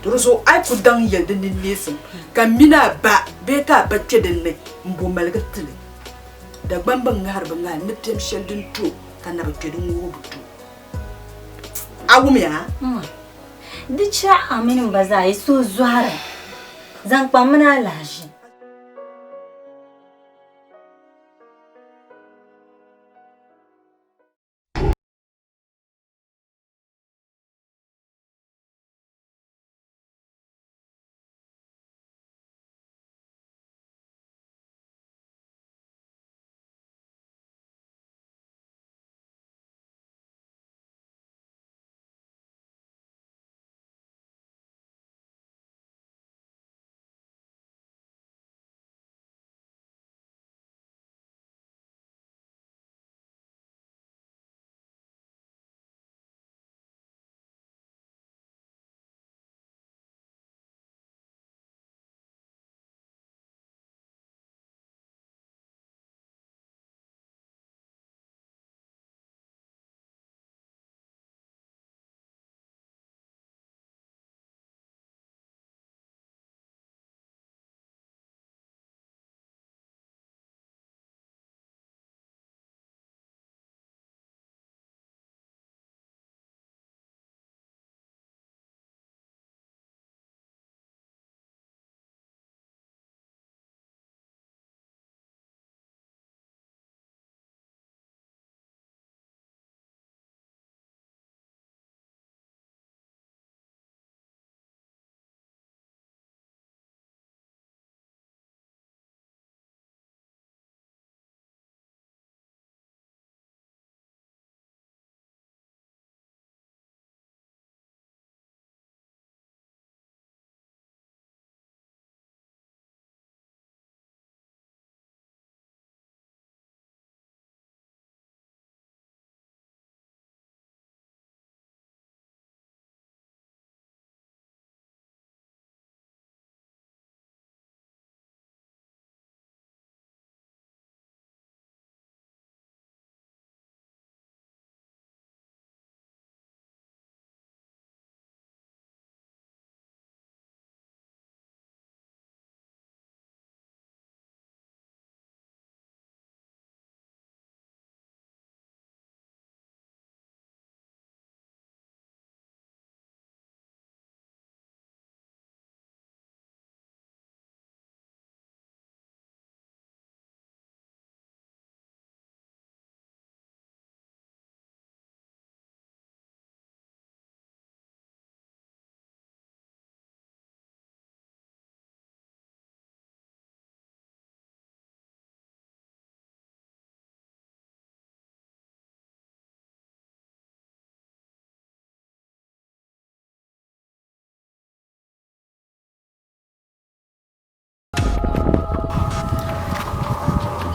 To di zuɣu a yi ku daŋ yɛli di ninneesim ka m mini a ba bee ka a ba kpe din ni m-bo maligi ti li. Dagbamba ŋahiri bi ŋahi ni piɛm shɛli din to ka na bi kpe di ŋoobu bi to. A wumya? Di chɛ a mini m ba zaa yi suhu zɔhiri zaŋ kpa m mini alahiʒi.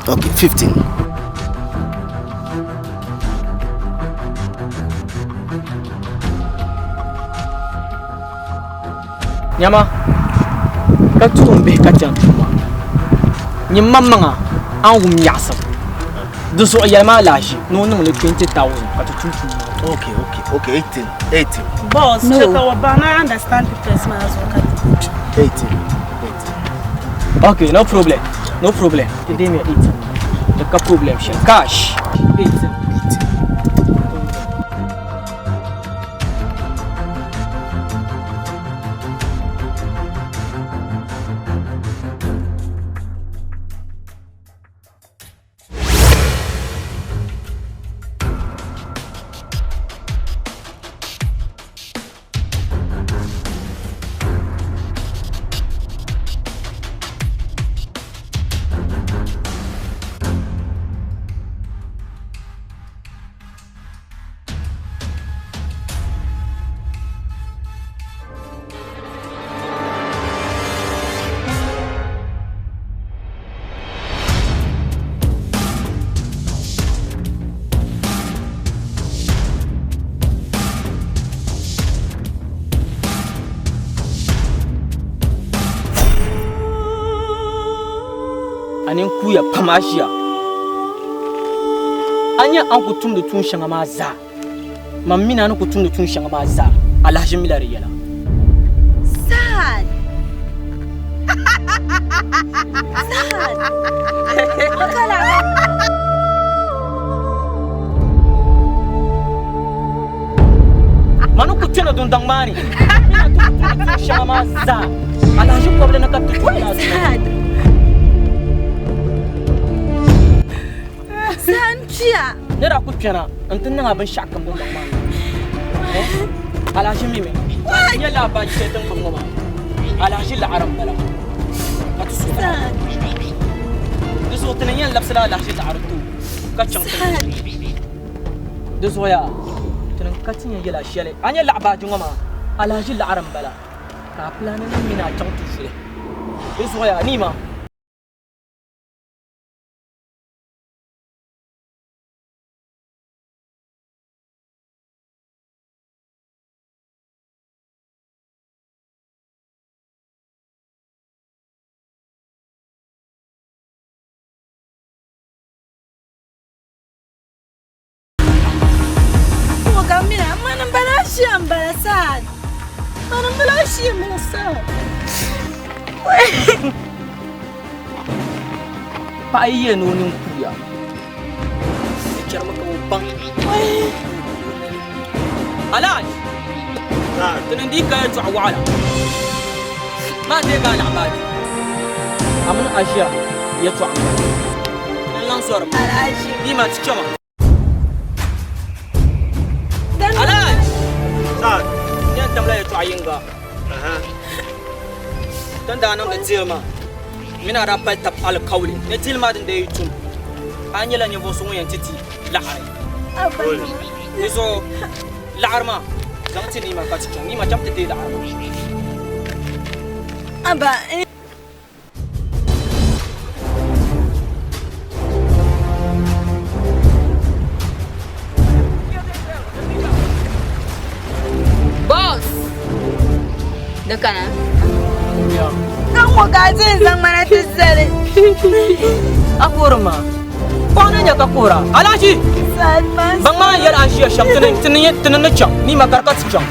Okay, 15. Nyama ka tuɣim bihi ka chani tuma nyin maŋmaŋa a ni wum nyaɣisim di zuɣu yɛli maa lahiʒi ni o niŋ li 20,000 ka ti tum tuma maa. Okay, okay, okay, 18, 18. Boss, No. check our ban. I understand the person as well. 18, 18. Okay, no problem. No problem. Today me 18. The ka problem shɛli. Cash. 18. A nini kuuya pam a ʒiya. A nya a ni ku tumdi tuun shɛŋa maa zaa. Man mi ni a ni ku tumdi tuun shɛŋa maa zaa, alahiʒi mila di yɛla. Sad. Sad. Akala. Mani ku kpɛna dundaŋ maa ni. Mi ni a ti ku tumdi tuun shɛŋa maa zaa, alahiʒi kɔbili ni ka ti tumdi a tuma. Sad. Sad n kpiya. Ni daa ku kpɛna n-ti niŋ a binshɛɣu kam dundaŋ maa ni. Alahiʒi mimi nyɛ laa baaji shɛli din gbubi ŋɔ maa. Alahiʒi laɣiri m-bala ka ti suhi laɣiri. Di zuɣu ti ni yɛn labisila alahiʒi laɣiri ti o ka chaŋ ti ni. Di zuɣu yaa ti ni ka ti yɛn yɛl a shɛli. A nya laɣ baaji ŋɔ maa, alahiʒi laɣiri m-bala ka a pilaaninim mini a chaŋ ti vuli. Di zuɣu yaa niima. Kamina, mana bala shi an bala sa'ad. Mana bala shi an bala sa'ad. Paɣa yi yɛn ni o nini kuuya, di chɛrimi ka o baŋ. Alhaji, ti niŋ di ka yɛltɔɣa waɣila maa deegi a laɣibaaji. A mini a ʒiya yɛltɔɣa m-bala. N lan zɔrimi. Bia maa ti chama. Alhaji! N yɛn tamla yɛltɔɣa yiŋga. Ti ni daa niŋdi deal maa, mini a daa pali tab alikauli ni deal maa din daa yi tum, a nyɛla ninvuɣ so ŋun yɛn ti ti laɣiri. Di zuɣu laɣiri maa zaŋ ti Niima ka ti chaŋ. Niima chaŋ ti deei laɣiri maa. Aba. Boss! Di kana. Ka ŋɔ ka a ti yɛn zaŋ mana ti zali. A kuhiri ma. Paɣa ni nya ka kuhira. Alhaji! Baŋ maa n yɛli a ni ʒiya shɛm ti ni ni chaŋ. Niima ka di ka ti chaŋ.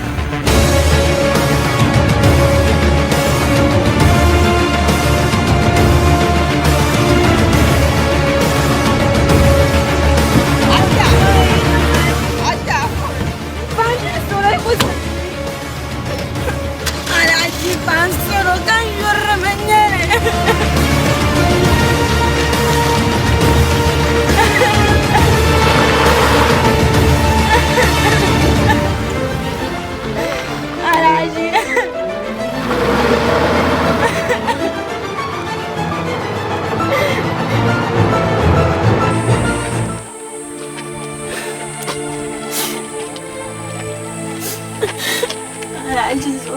Alhaji zo.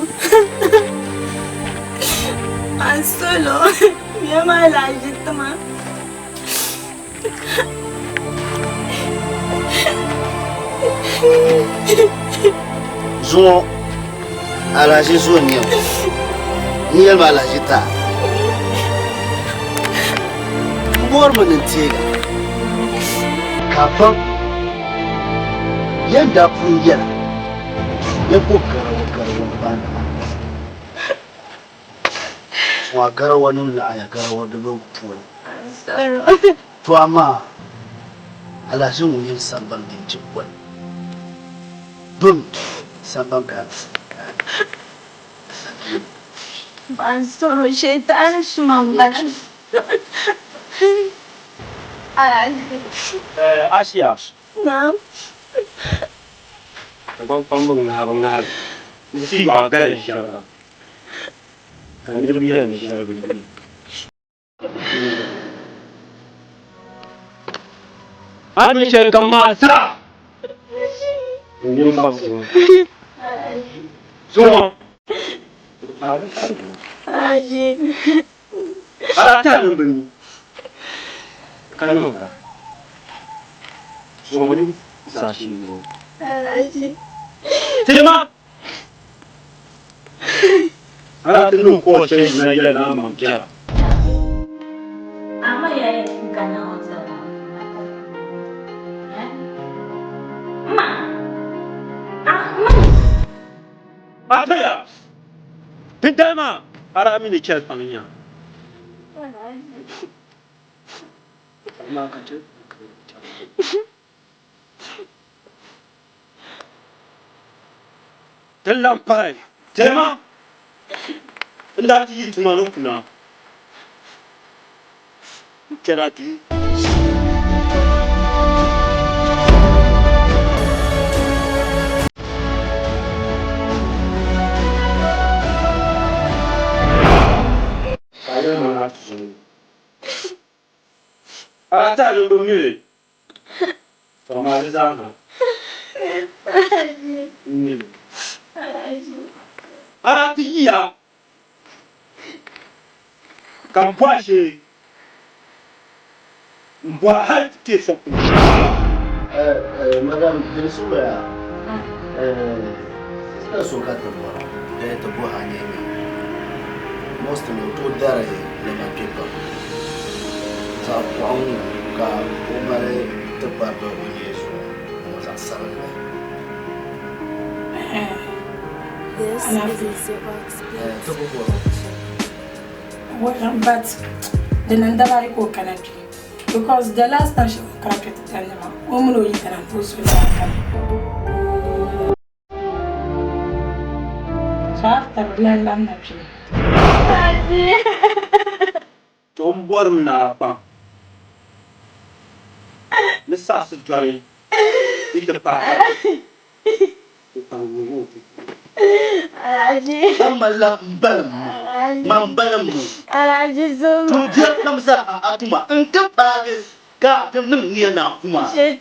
An Ban solo, nyɛma alahichi tima. Zuŋɔ alahichi zuɣu n-nyɛ o. N yɛli ma alahichi taa. M bɔrimi ni n teegi a ka a baŋ yɛn daa pun yɛla ni ko garawa garawa m-paai maa. Zuŋɔ a garawa nim laɣiya garawa di be puuni. To amaa alahichi ŋun yɛn sambani din chɛ koli dom sambani ka Ban sɔro shɛitaani suma m-bala. Asiya. Naam. Kpaŋkpaŋ bi ŋahi bi ŋahi di yɔɣu gali shɛŋa ka niriba yɛli ni shɛli bi yi. A mi shɛli kam maa zaa n-nyɛ m ba zuŋɔ. Zuŋɔ. A daa tahi niŋ bini ka niŋ ka zuŋɔ ni zaa shee ŋɔ. Tema! A daa ti niŋ kɔɔ shɛli na yɛli ni a maŋ biɛla. A paya dindali maa a daa mi ni chɛli paŋ nya. Amaa ka chɛ ka Din lan pahi, Tema n daa ti yi tuma ni kuna n-kpɛra duu. Ka a yɛli ma ni a ti zo. A daa tahi ni m bi mi li, tɔ amaa di zaa ha m mi li. A daa ti yiya ka m bɔhi shee, m bɔhi hal ti kpe sokpini. Madam Dirisoya, sista so ka ti bɔra, bee ti bɔhi a nyɛ nya. Mostly o tooi dari nɛma kpe pam. Zaɣ pɔɣu n-nyɛ o ka o mali tikpariga o nyee zuɣu n-ŋɔ zaɣ sabinli. This is a Zip Rocks Beats Ti bi bɔri o. production. Well, but di niŋ daba ayi ka o kana kpe because the last time shɛli o ni kana kpe ti tandi maa o mini o yidana ni o so daa kana. So after bɛ lahi labina kpe. To m bɔrimi ni a kpaŋ ni saɣisi dɔni yi ti paai ti kpaŋ ni o ti. Ban malila m balim mu, man balim mu. Tuumbiɛri kam zaa a tuma nti paagi ka a dimnim nia ni a kuma. Ayi,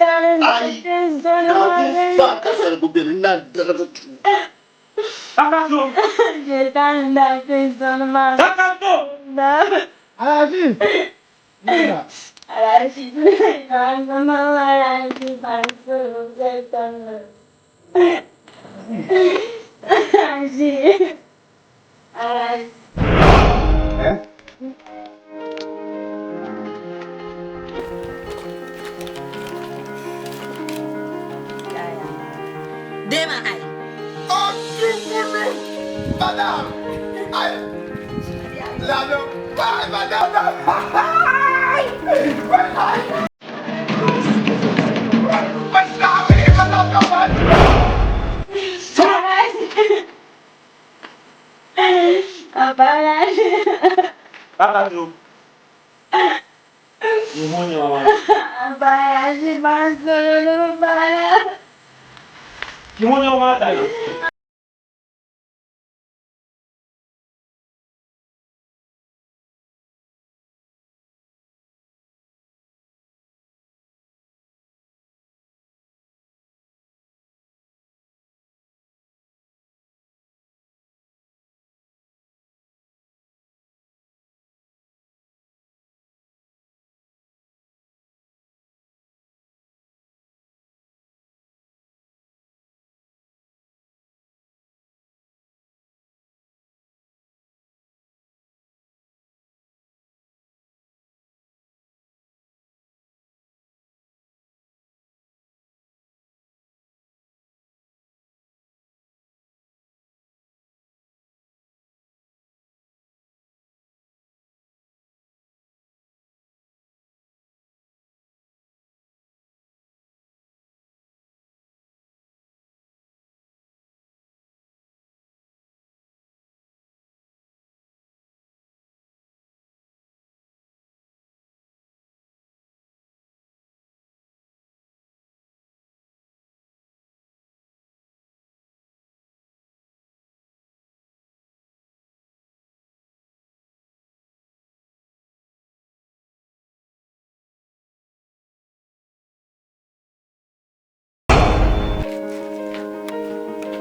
Naawuni fa ka zaligu beni n naan darigi tuui. Dema ai. Madam! Ai! Lalo! Ai, madam! Ai!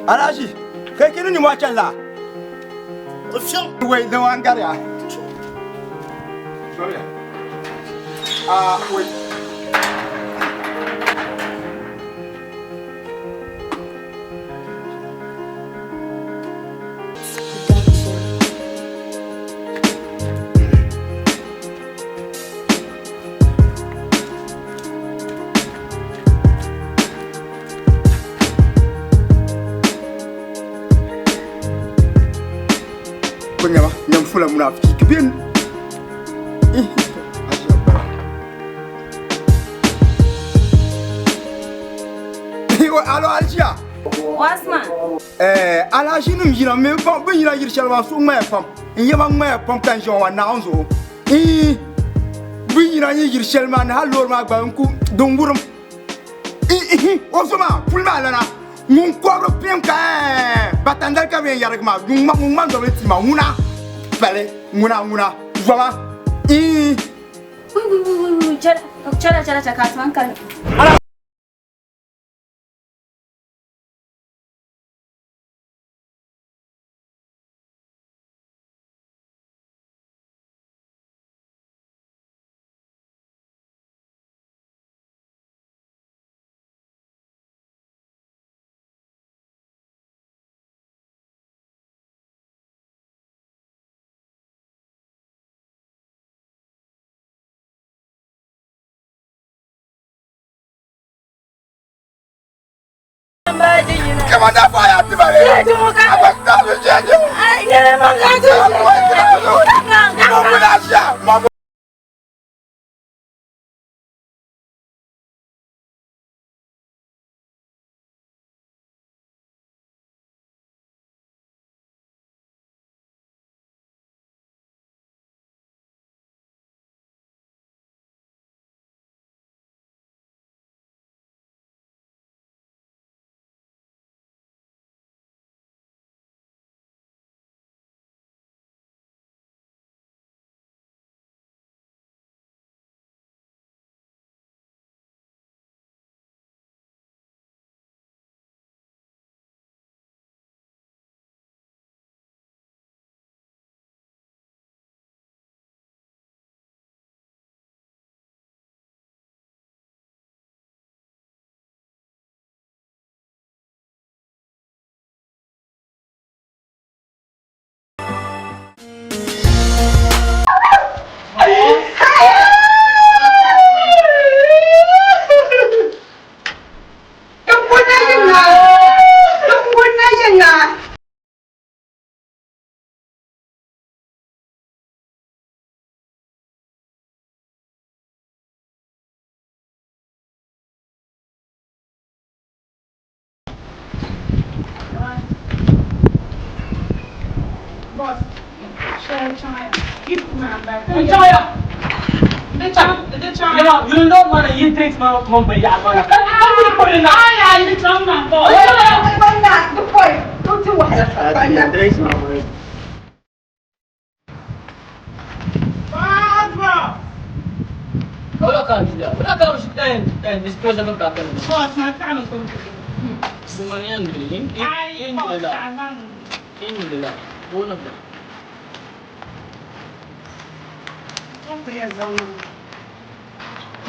Alhaji, kai kini ni wacan la. Wai da wan gariya. Ah, wai. Ko nyama, nyam fula munafiki kibin. Alo Alhaji. Wasma. Eh, Alhaji nim yina me ba bin yina yiri shɛli maa so ŋmaya pam. N yɛma ŋmaya pam ka n ʒiya wa naɣim zuɣu. Ii, bin yina yi yiri shɛli maa ni hali loori maa gba n ku din wurim. Ii, o so maa puli maa lana ŋun kɔbiri pim ka batandali ka bɛ yɛn yarigi maa ŋun ŋmani dɔbili tii maa ŋuna pali ŋuna ŋuna zoma. Ii. Chala chala chala ka asman kari. Kama da fa ya tibare.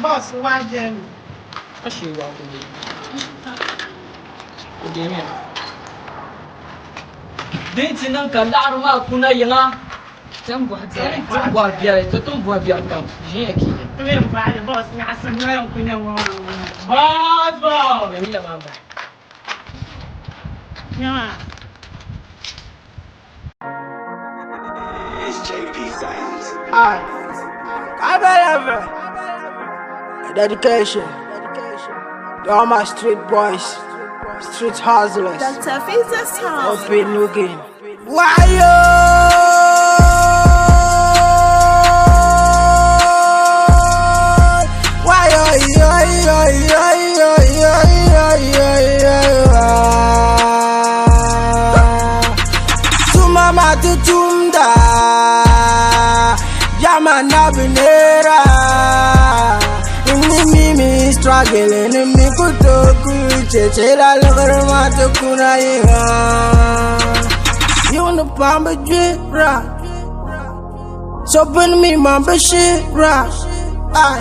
Boss, wá jẹun. Dinti niŋ ka laɣiri maa kuna yiŋa tin bɔhi biɛli ti tin bɔhi biɛri pam ʒiya ki. Boss, boss. Yamila maa bahi. It's JP Science. I Dedication to all my street boys, street hustlers. Dr. Fiza's house. Open new game. Why yo? Why yo yo yo yo yo yo yo yo yo? Tumama tutumda, yama nabinera. Mimi struggling mi ku tooi kuli chechela liɣiri maa ti kuna yiŋa. Yiŋ ni pam bi gbira, so bini mi man bi shira. Ay.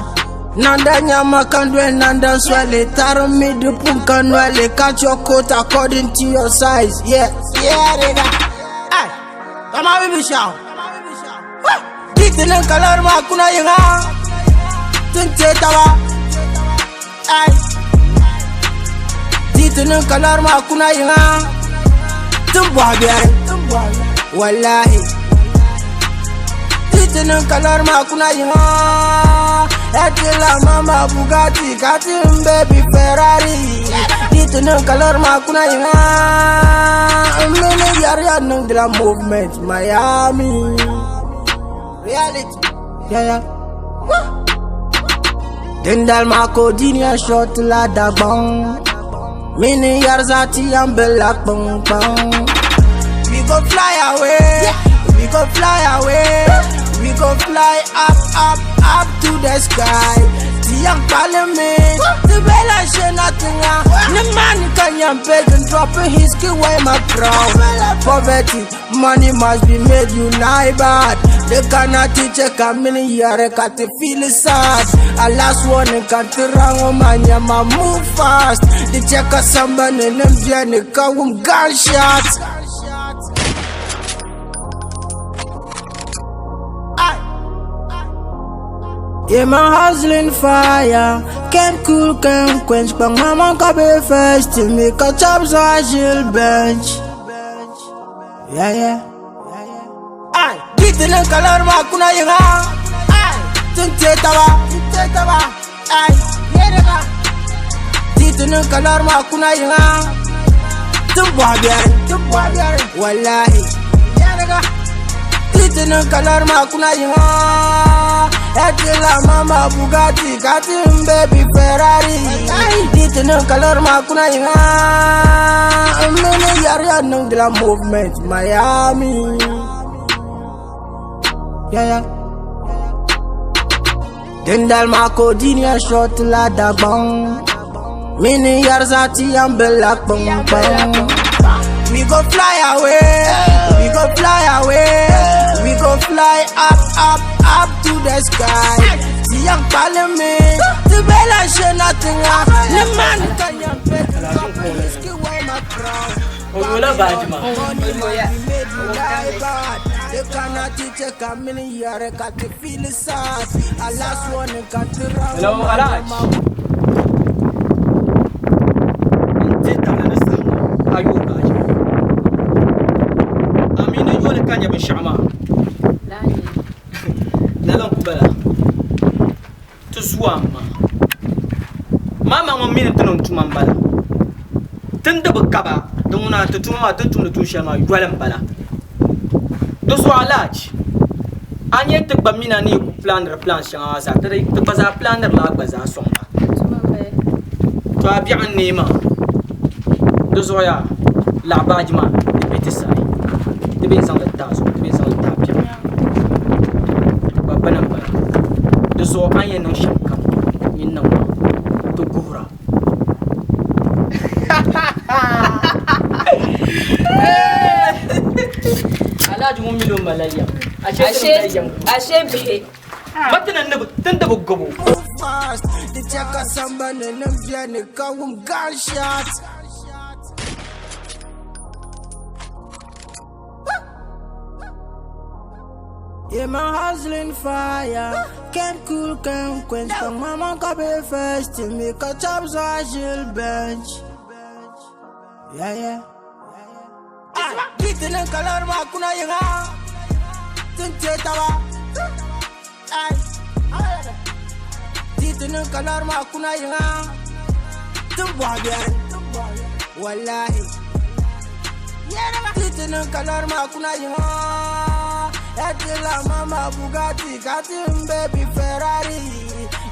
Nanda nyama kan dwell nanda swelly. Taro me the pum kan nwele. Cut your coat according to your size. Yeah, yeah, nigga. Ay, come on, baby, shout. Ditinin kalar ma kuna yiŋa. Tin te taba. Ay. Ditinin kalar ma kuna yiŋa. Tin bɔhi biɛri. Wallahi. Ditinin kalar ma kuna yiŋa. Etila mama Bugatti, katin baby Ferrari. Ditinin kalar ma kuna yiŋa. Mini yari ya niŋdila movement Miami. Reality. Yeah, yeah. Dindal ma ko dinia short la dagbon. Mini yarzati ambela kpong kpong. We go fly away. We go fly away. We go fly up, up, up to the sky. The young calling me. The bella she nothing. The man can yam begging, dropping his key away my crown. Poverty, money must be made you lie bad. They cannot teach a coming here, got to feel sad. A last one in country wrong, man, ya move fast. The checker somebody in them jenny, come gunshot. Yeah, my hustling fire. Can't cool, can't quench. But mama can be first to make a chop so I should bench. Yeah, yeah. Ay, ditinin kalar ma kuna yiŋa. Ay, tin te taba. Ay, ditinin kalar ma kuna yiŋa. Tin bɔhi biɛri. Wallahi. Ditinin kalar ma kuna yiŋa. Etila mama Bugatti, katin baby Ferrari. Ditinin kalar ma kuna yiŋa. Mini yari ya niŋdila movement Miami. Yeah, yeah. Dindal ma ko dinia short la dagbon. Mini yarzati ambela kpong kpong. We go fly away. We go fly away. We go fly up, up, up to the sky. The young calling me. The bella she nothing. The man can yam begging, his key away my crown. O yola baaji maa. Money must be made you lie bad. They cannot teach a coming here, got to feel sad. A last one in country round. Hello, Alhaji. N ti tabili ni saha ŋɔ a yooi baaji maa. A mi ni yooli ka nya binshɛɣu maa. Lala n-ku bala. Ti zuwa m-ma. Maama ŋun mi ni ti niŋ tuma m-bala. Ti ni di bi kaba, di ŋuna ti tuma maa ti ni tumdi tuun shɛli maa yoli m-bala. Di zuɣu Alhaji, a nya ti gba mina ni yi ku pilaniri plan shɛŋa maa zaa, ti gba zaa pilanirila a gba zaa sɔŋda. To a biɛɣu n-neei maa. Di zuɣu yaa, laɣ baaji maa di be ti sani. Ti bee n-zaŋ li ti a zuɣu, ti bee n-zaŋ li ti a biɛɣu. Ti gba bini m-bala. Di zuɣu a ni yɛn niŋ shɛm kam, nyin niŋ maa, ti guhira. Alhaji ŋun mini o malila yɛm. Ashe ti ni mali yɛm. Ashe bihi. Ma ti ni ti ni di bi gubo. Move fast. The checker somebody in them Jenny, come gunshot. Yeah, my hustling fire. Can't cool, can't quench. But mama can be first to make a chop so I should bench. Yeah, yeah. Ay, ditinin kalar ma kuna yiŋa. Tin te taba. Ay, ditinin kalar ma kuna yiŋa. Tin bɔhi biɛri. Wallahi. Ditinin kalar ma kuna yiŋa. Etila mama Bugatti, katin baby Ferrari.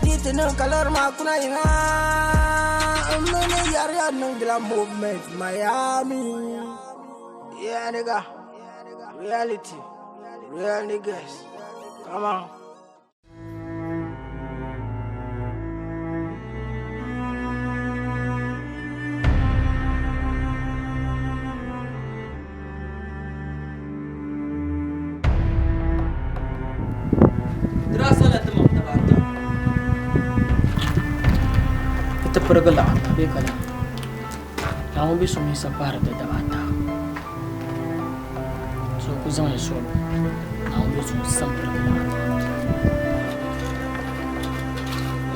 Ditinin kalar ma kuna yiŋa. Mini yari ya niŋdila movement Miami. Yeah, nigga. Reality. Real niggas. Come on. pirigi laɣiri maa bee ka lana? Naawuni be so mi sa pahiri di daba ata. So ku zaŋ ya suɣulo. Naawuni be so sam pirigi laɣiri maa.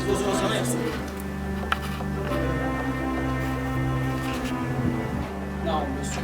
So zaŋ ya suɣulo. Naawuni be so.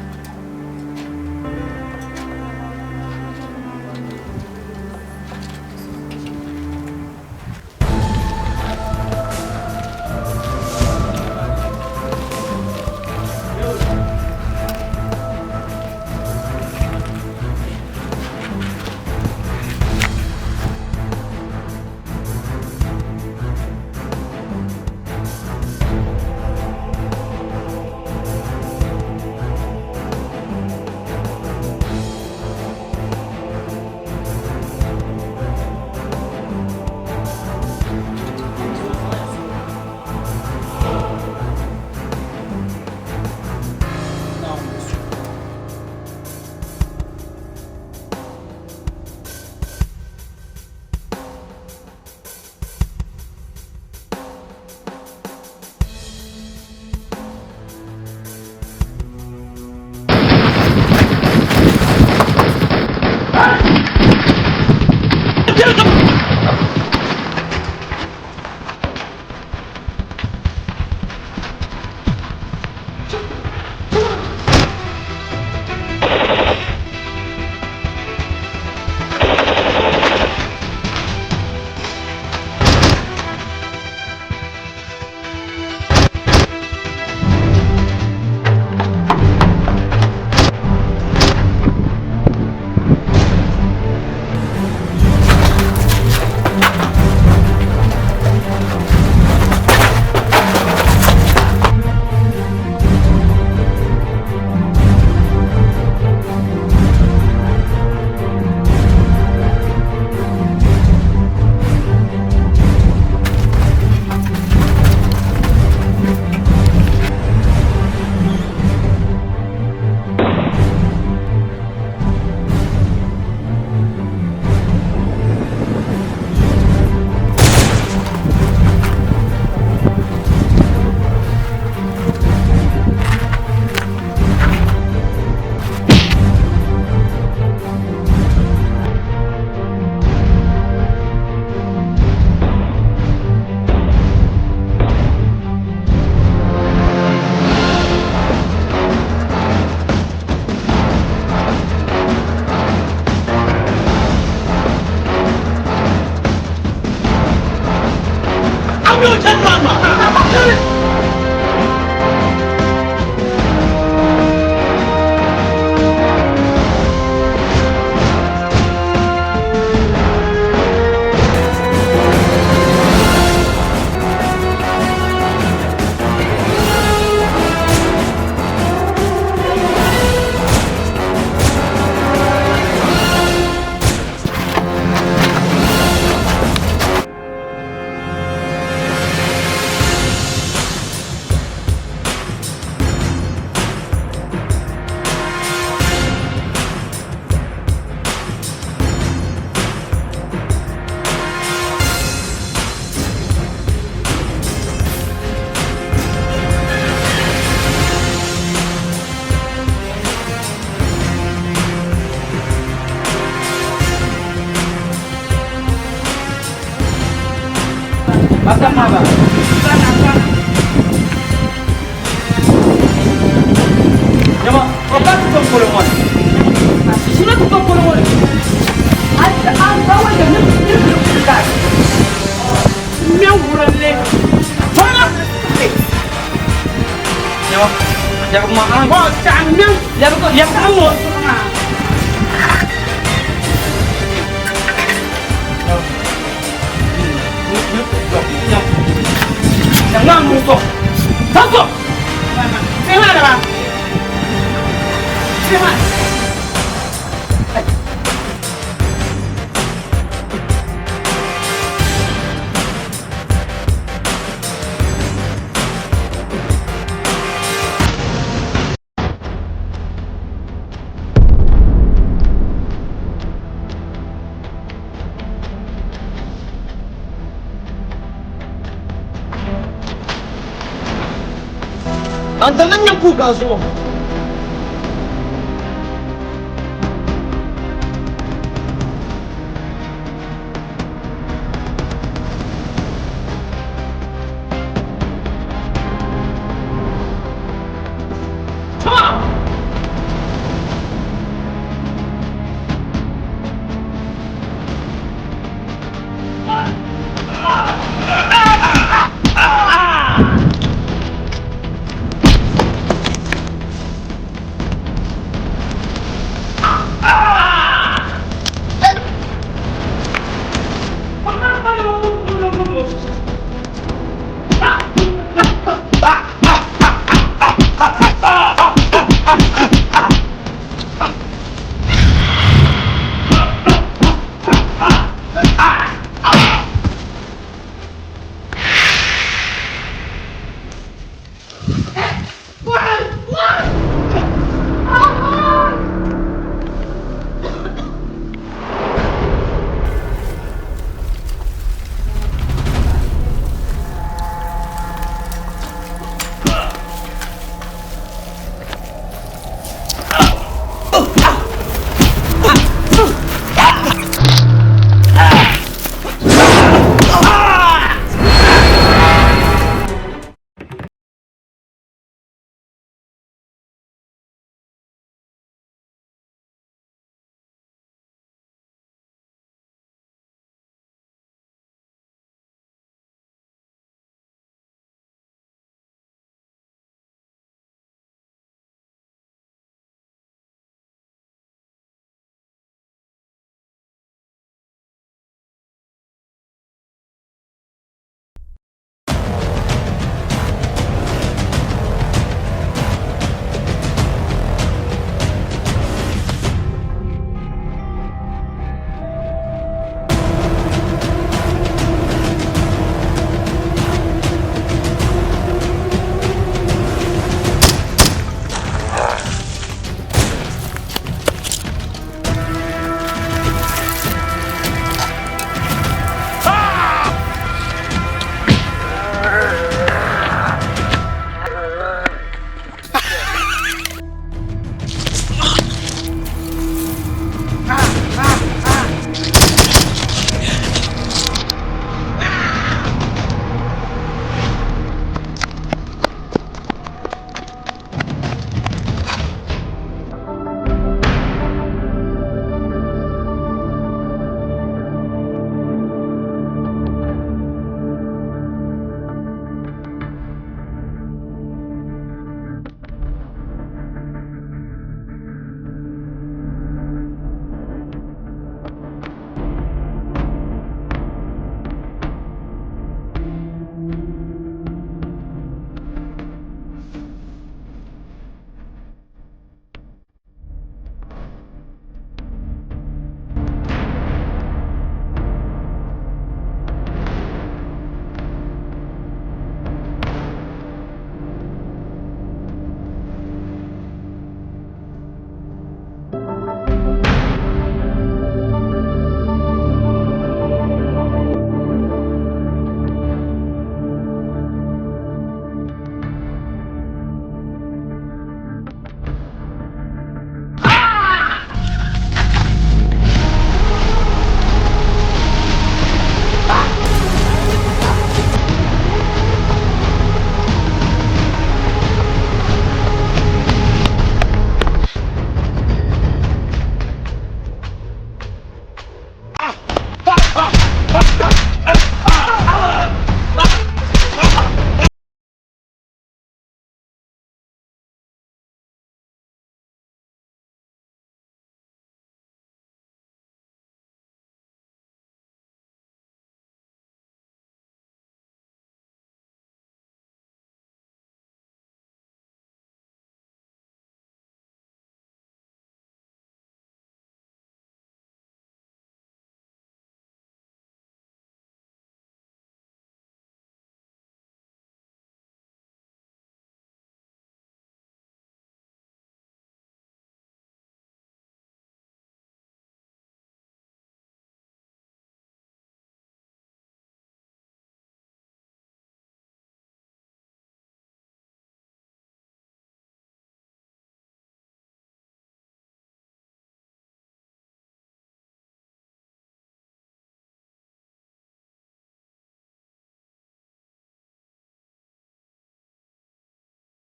An tandi n nyɛ kuuka zuɣu.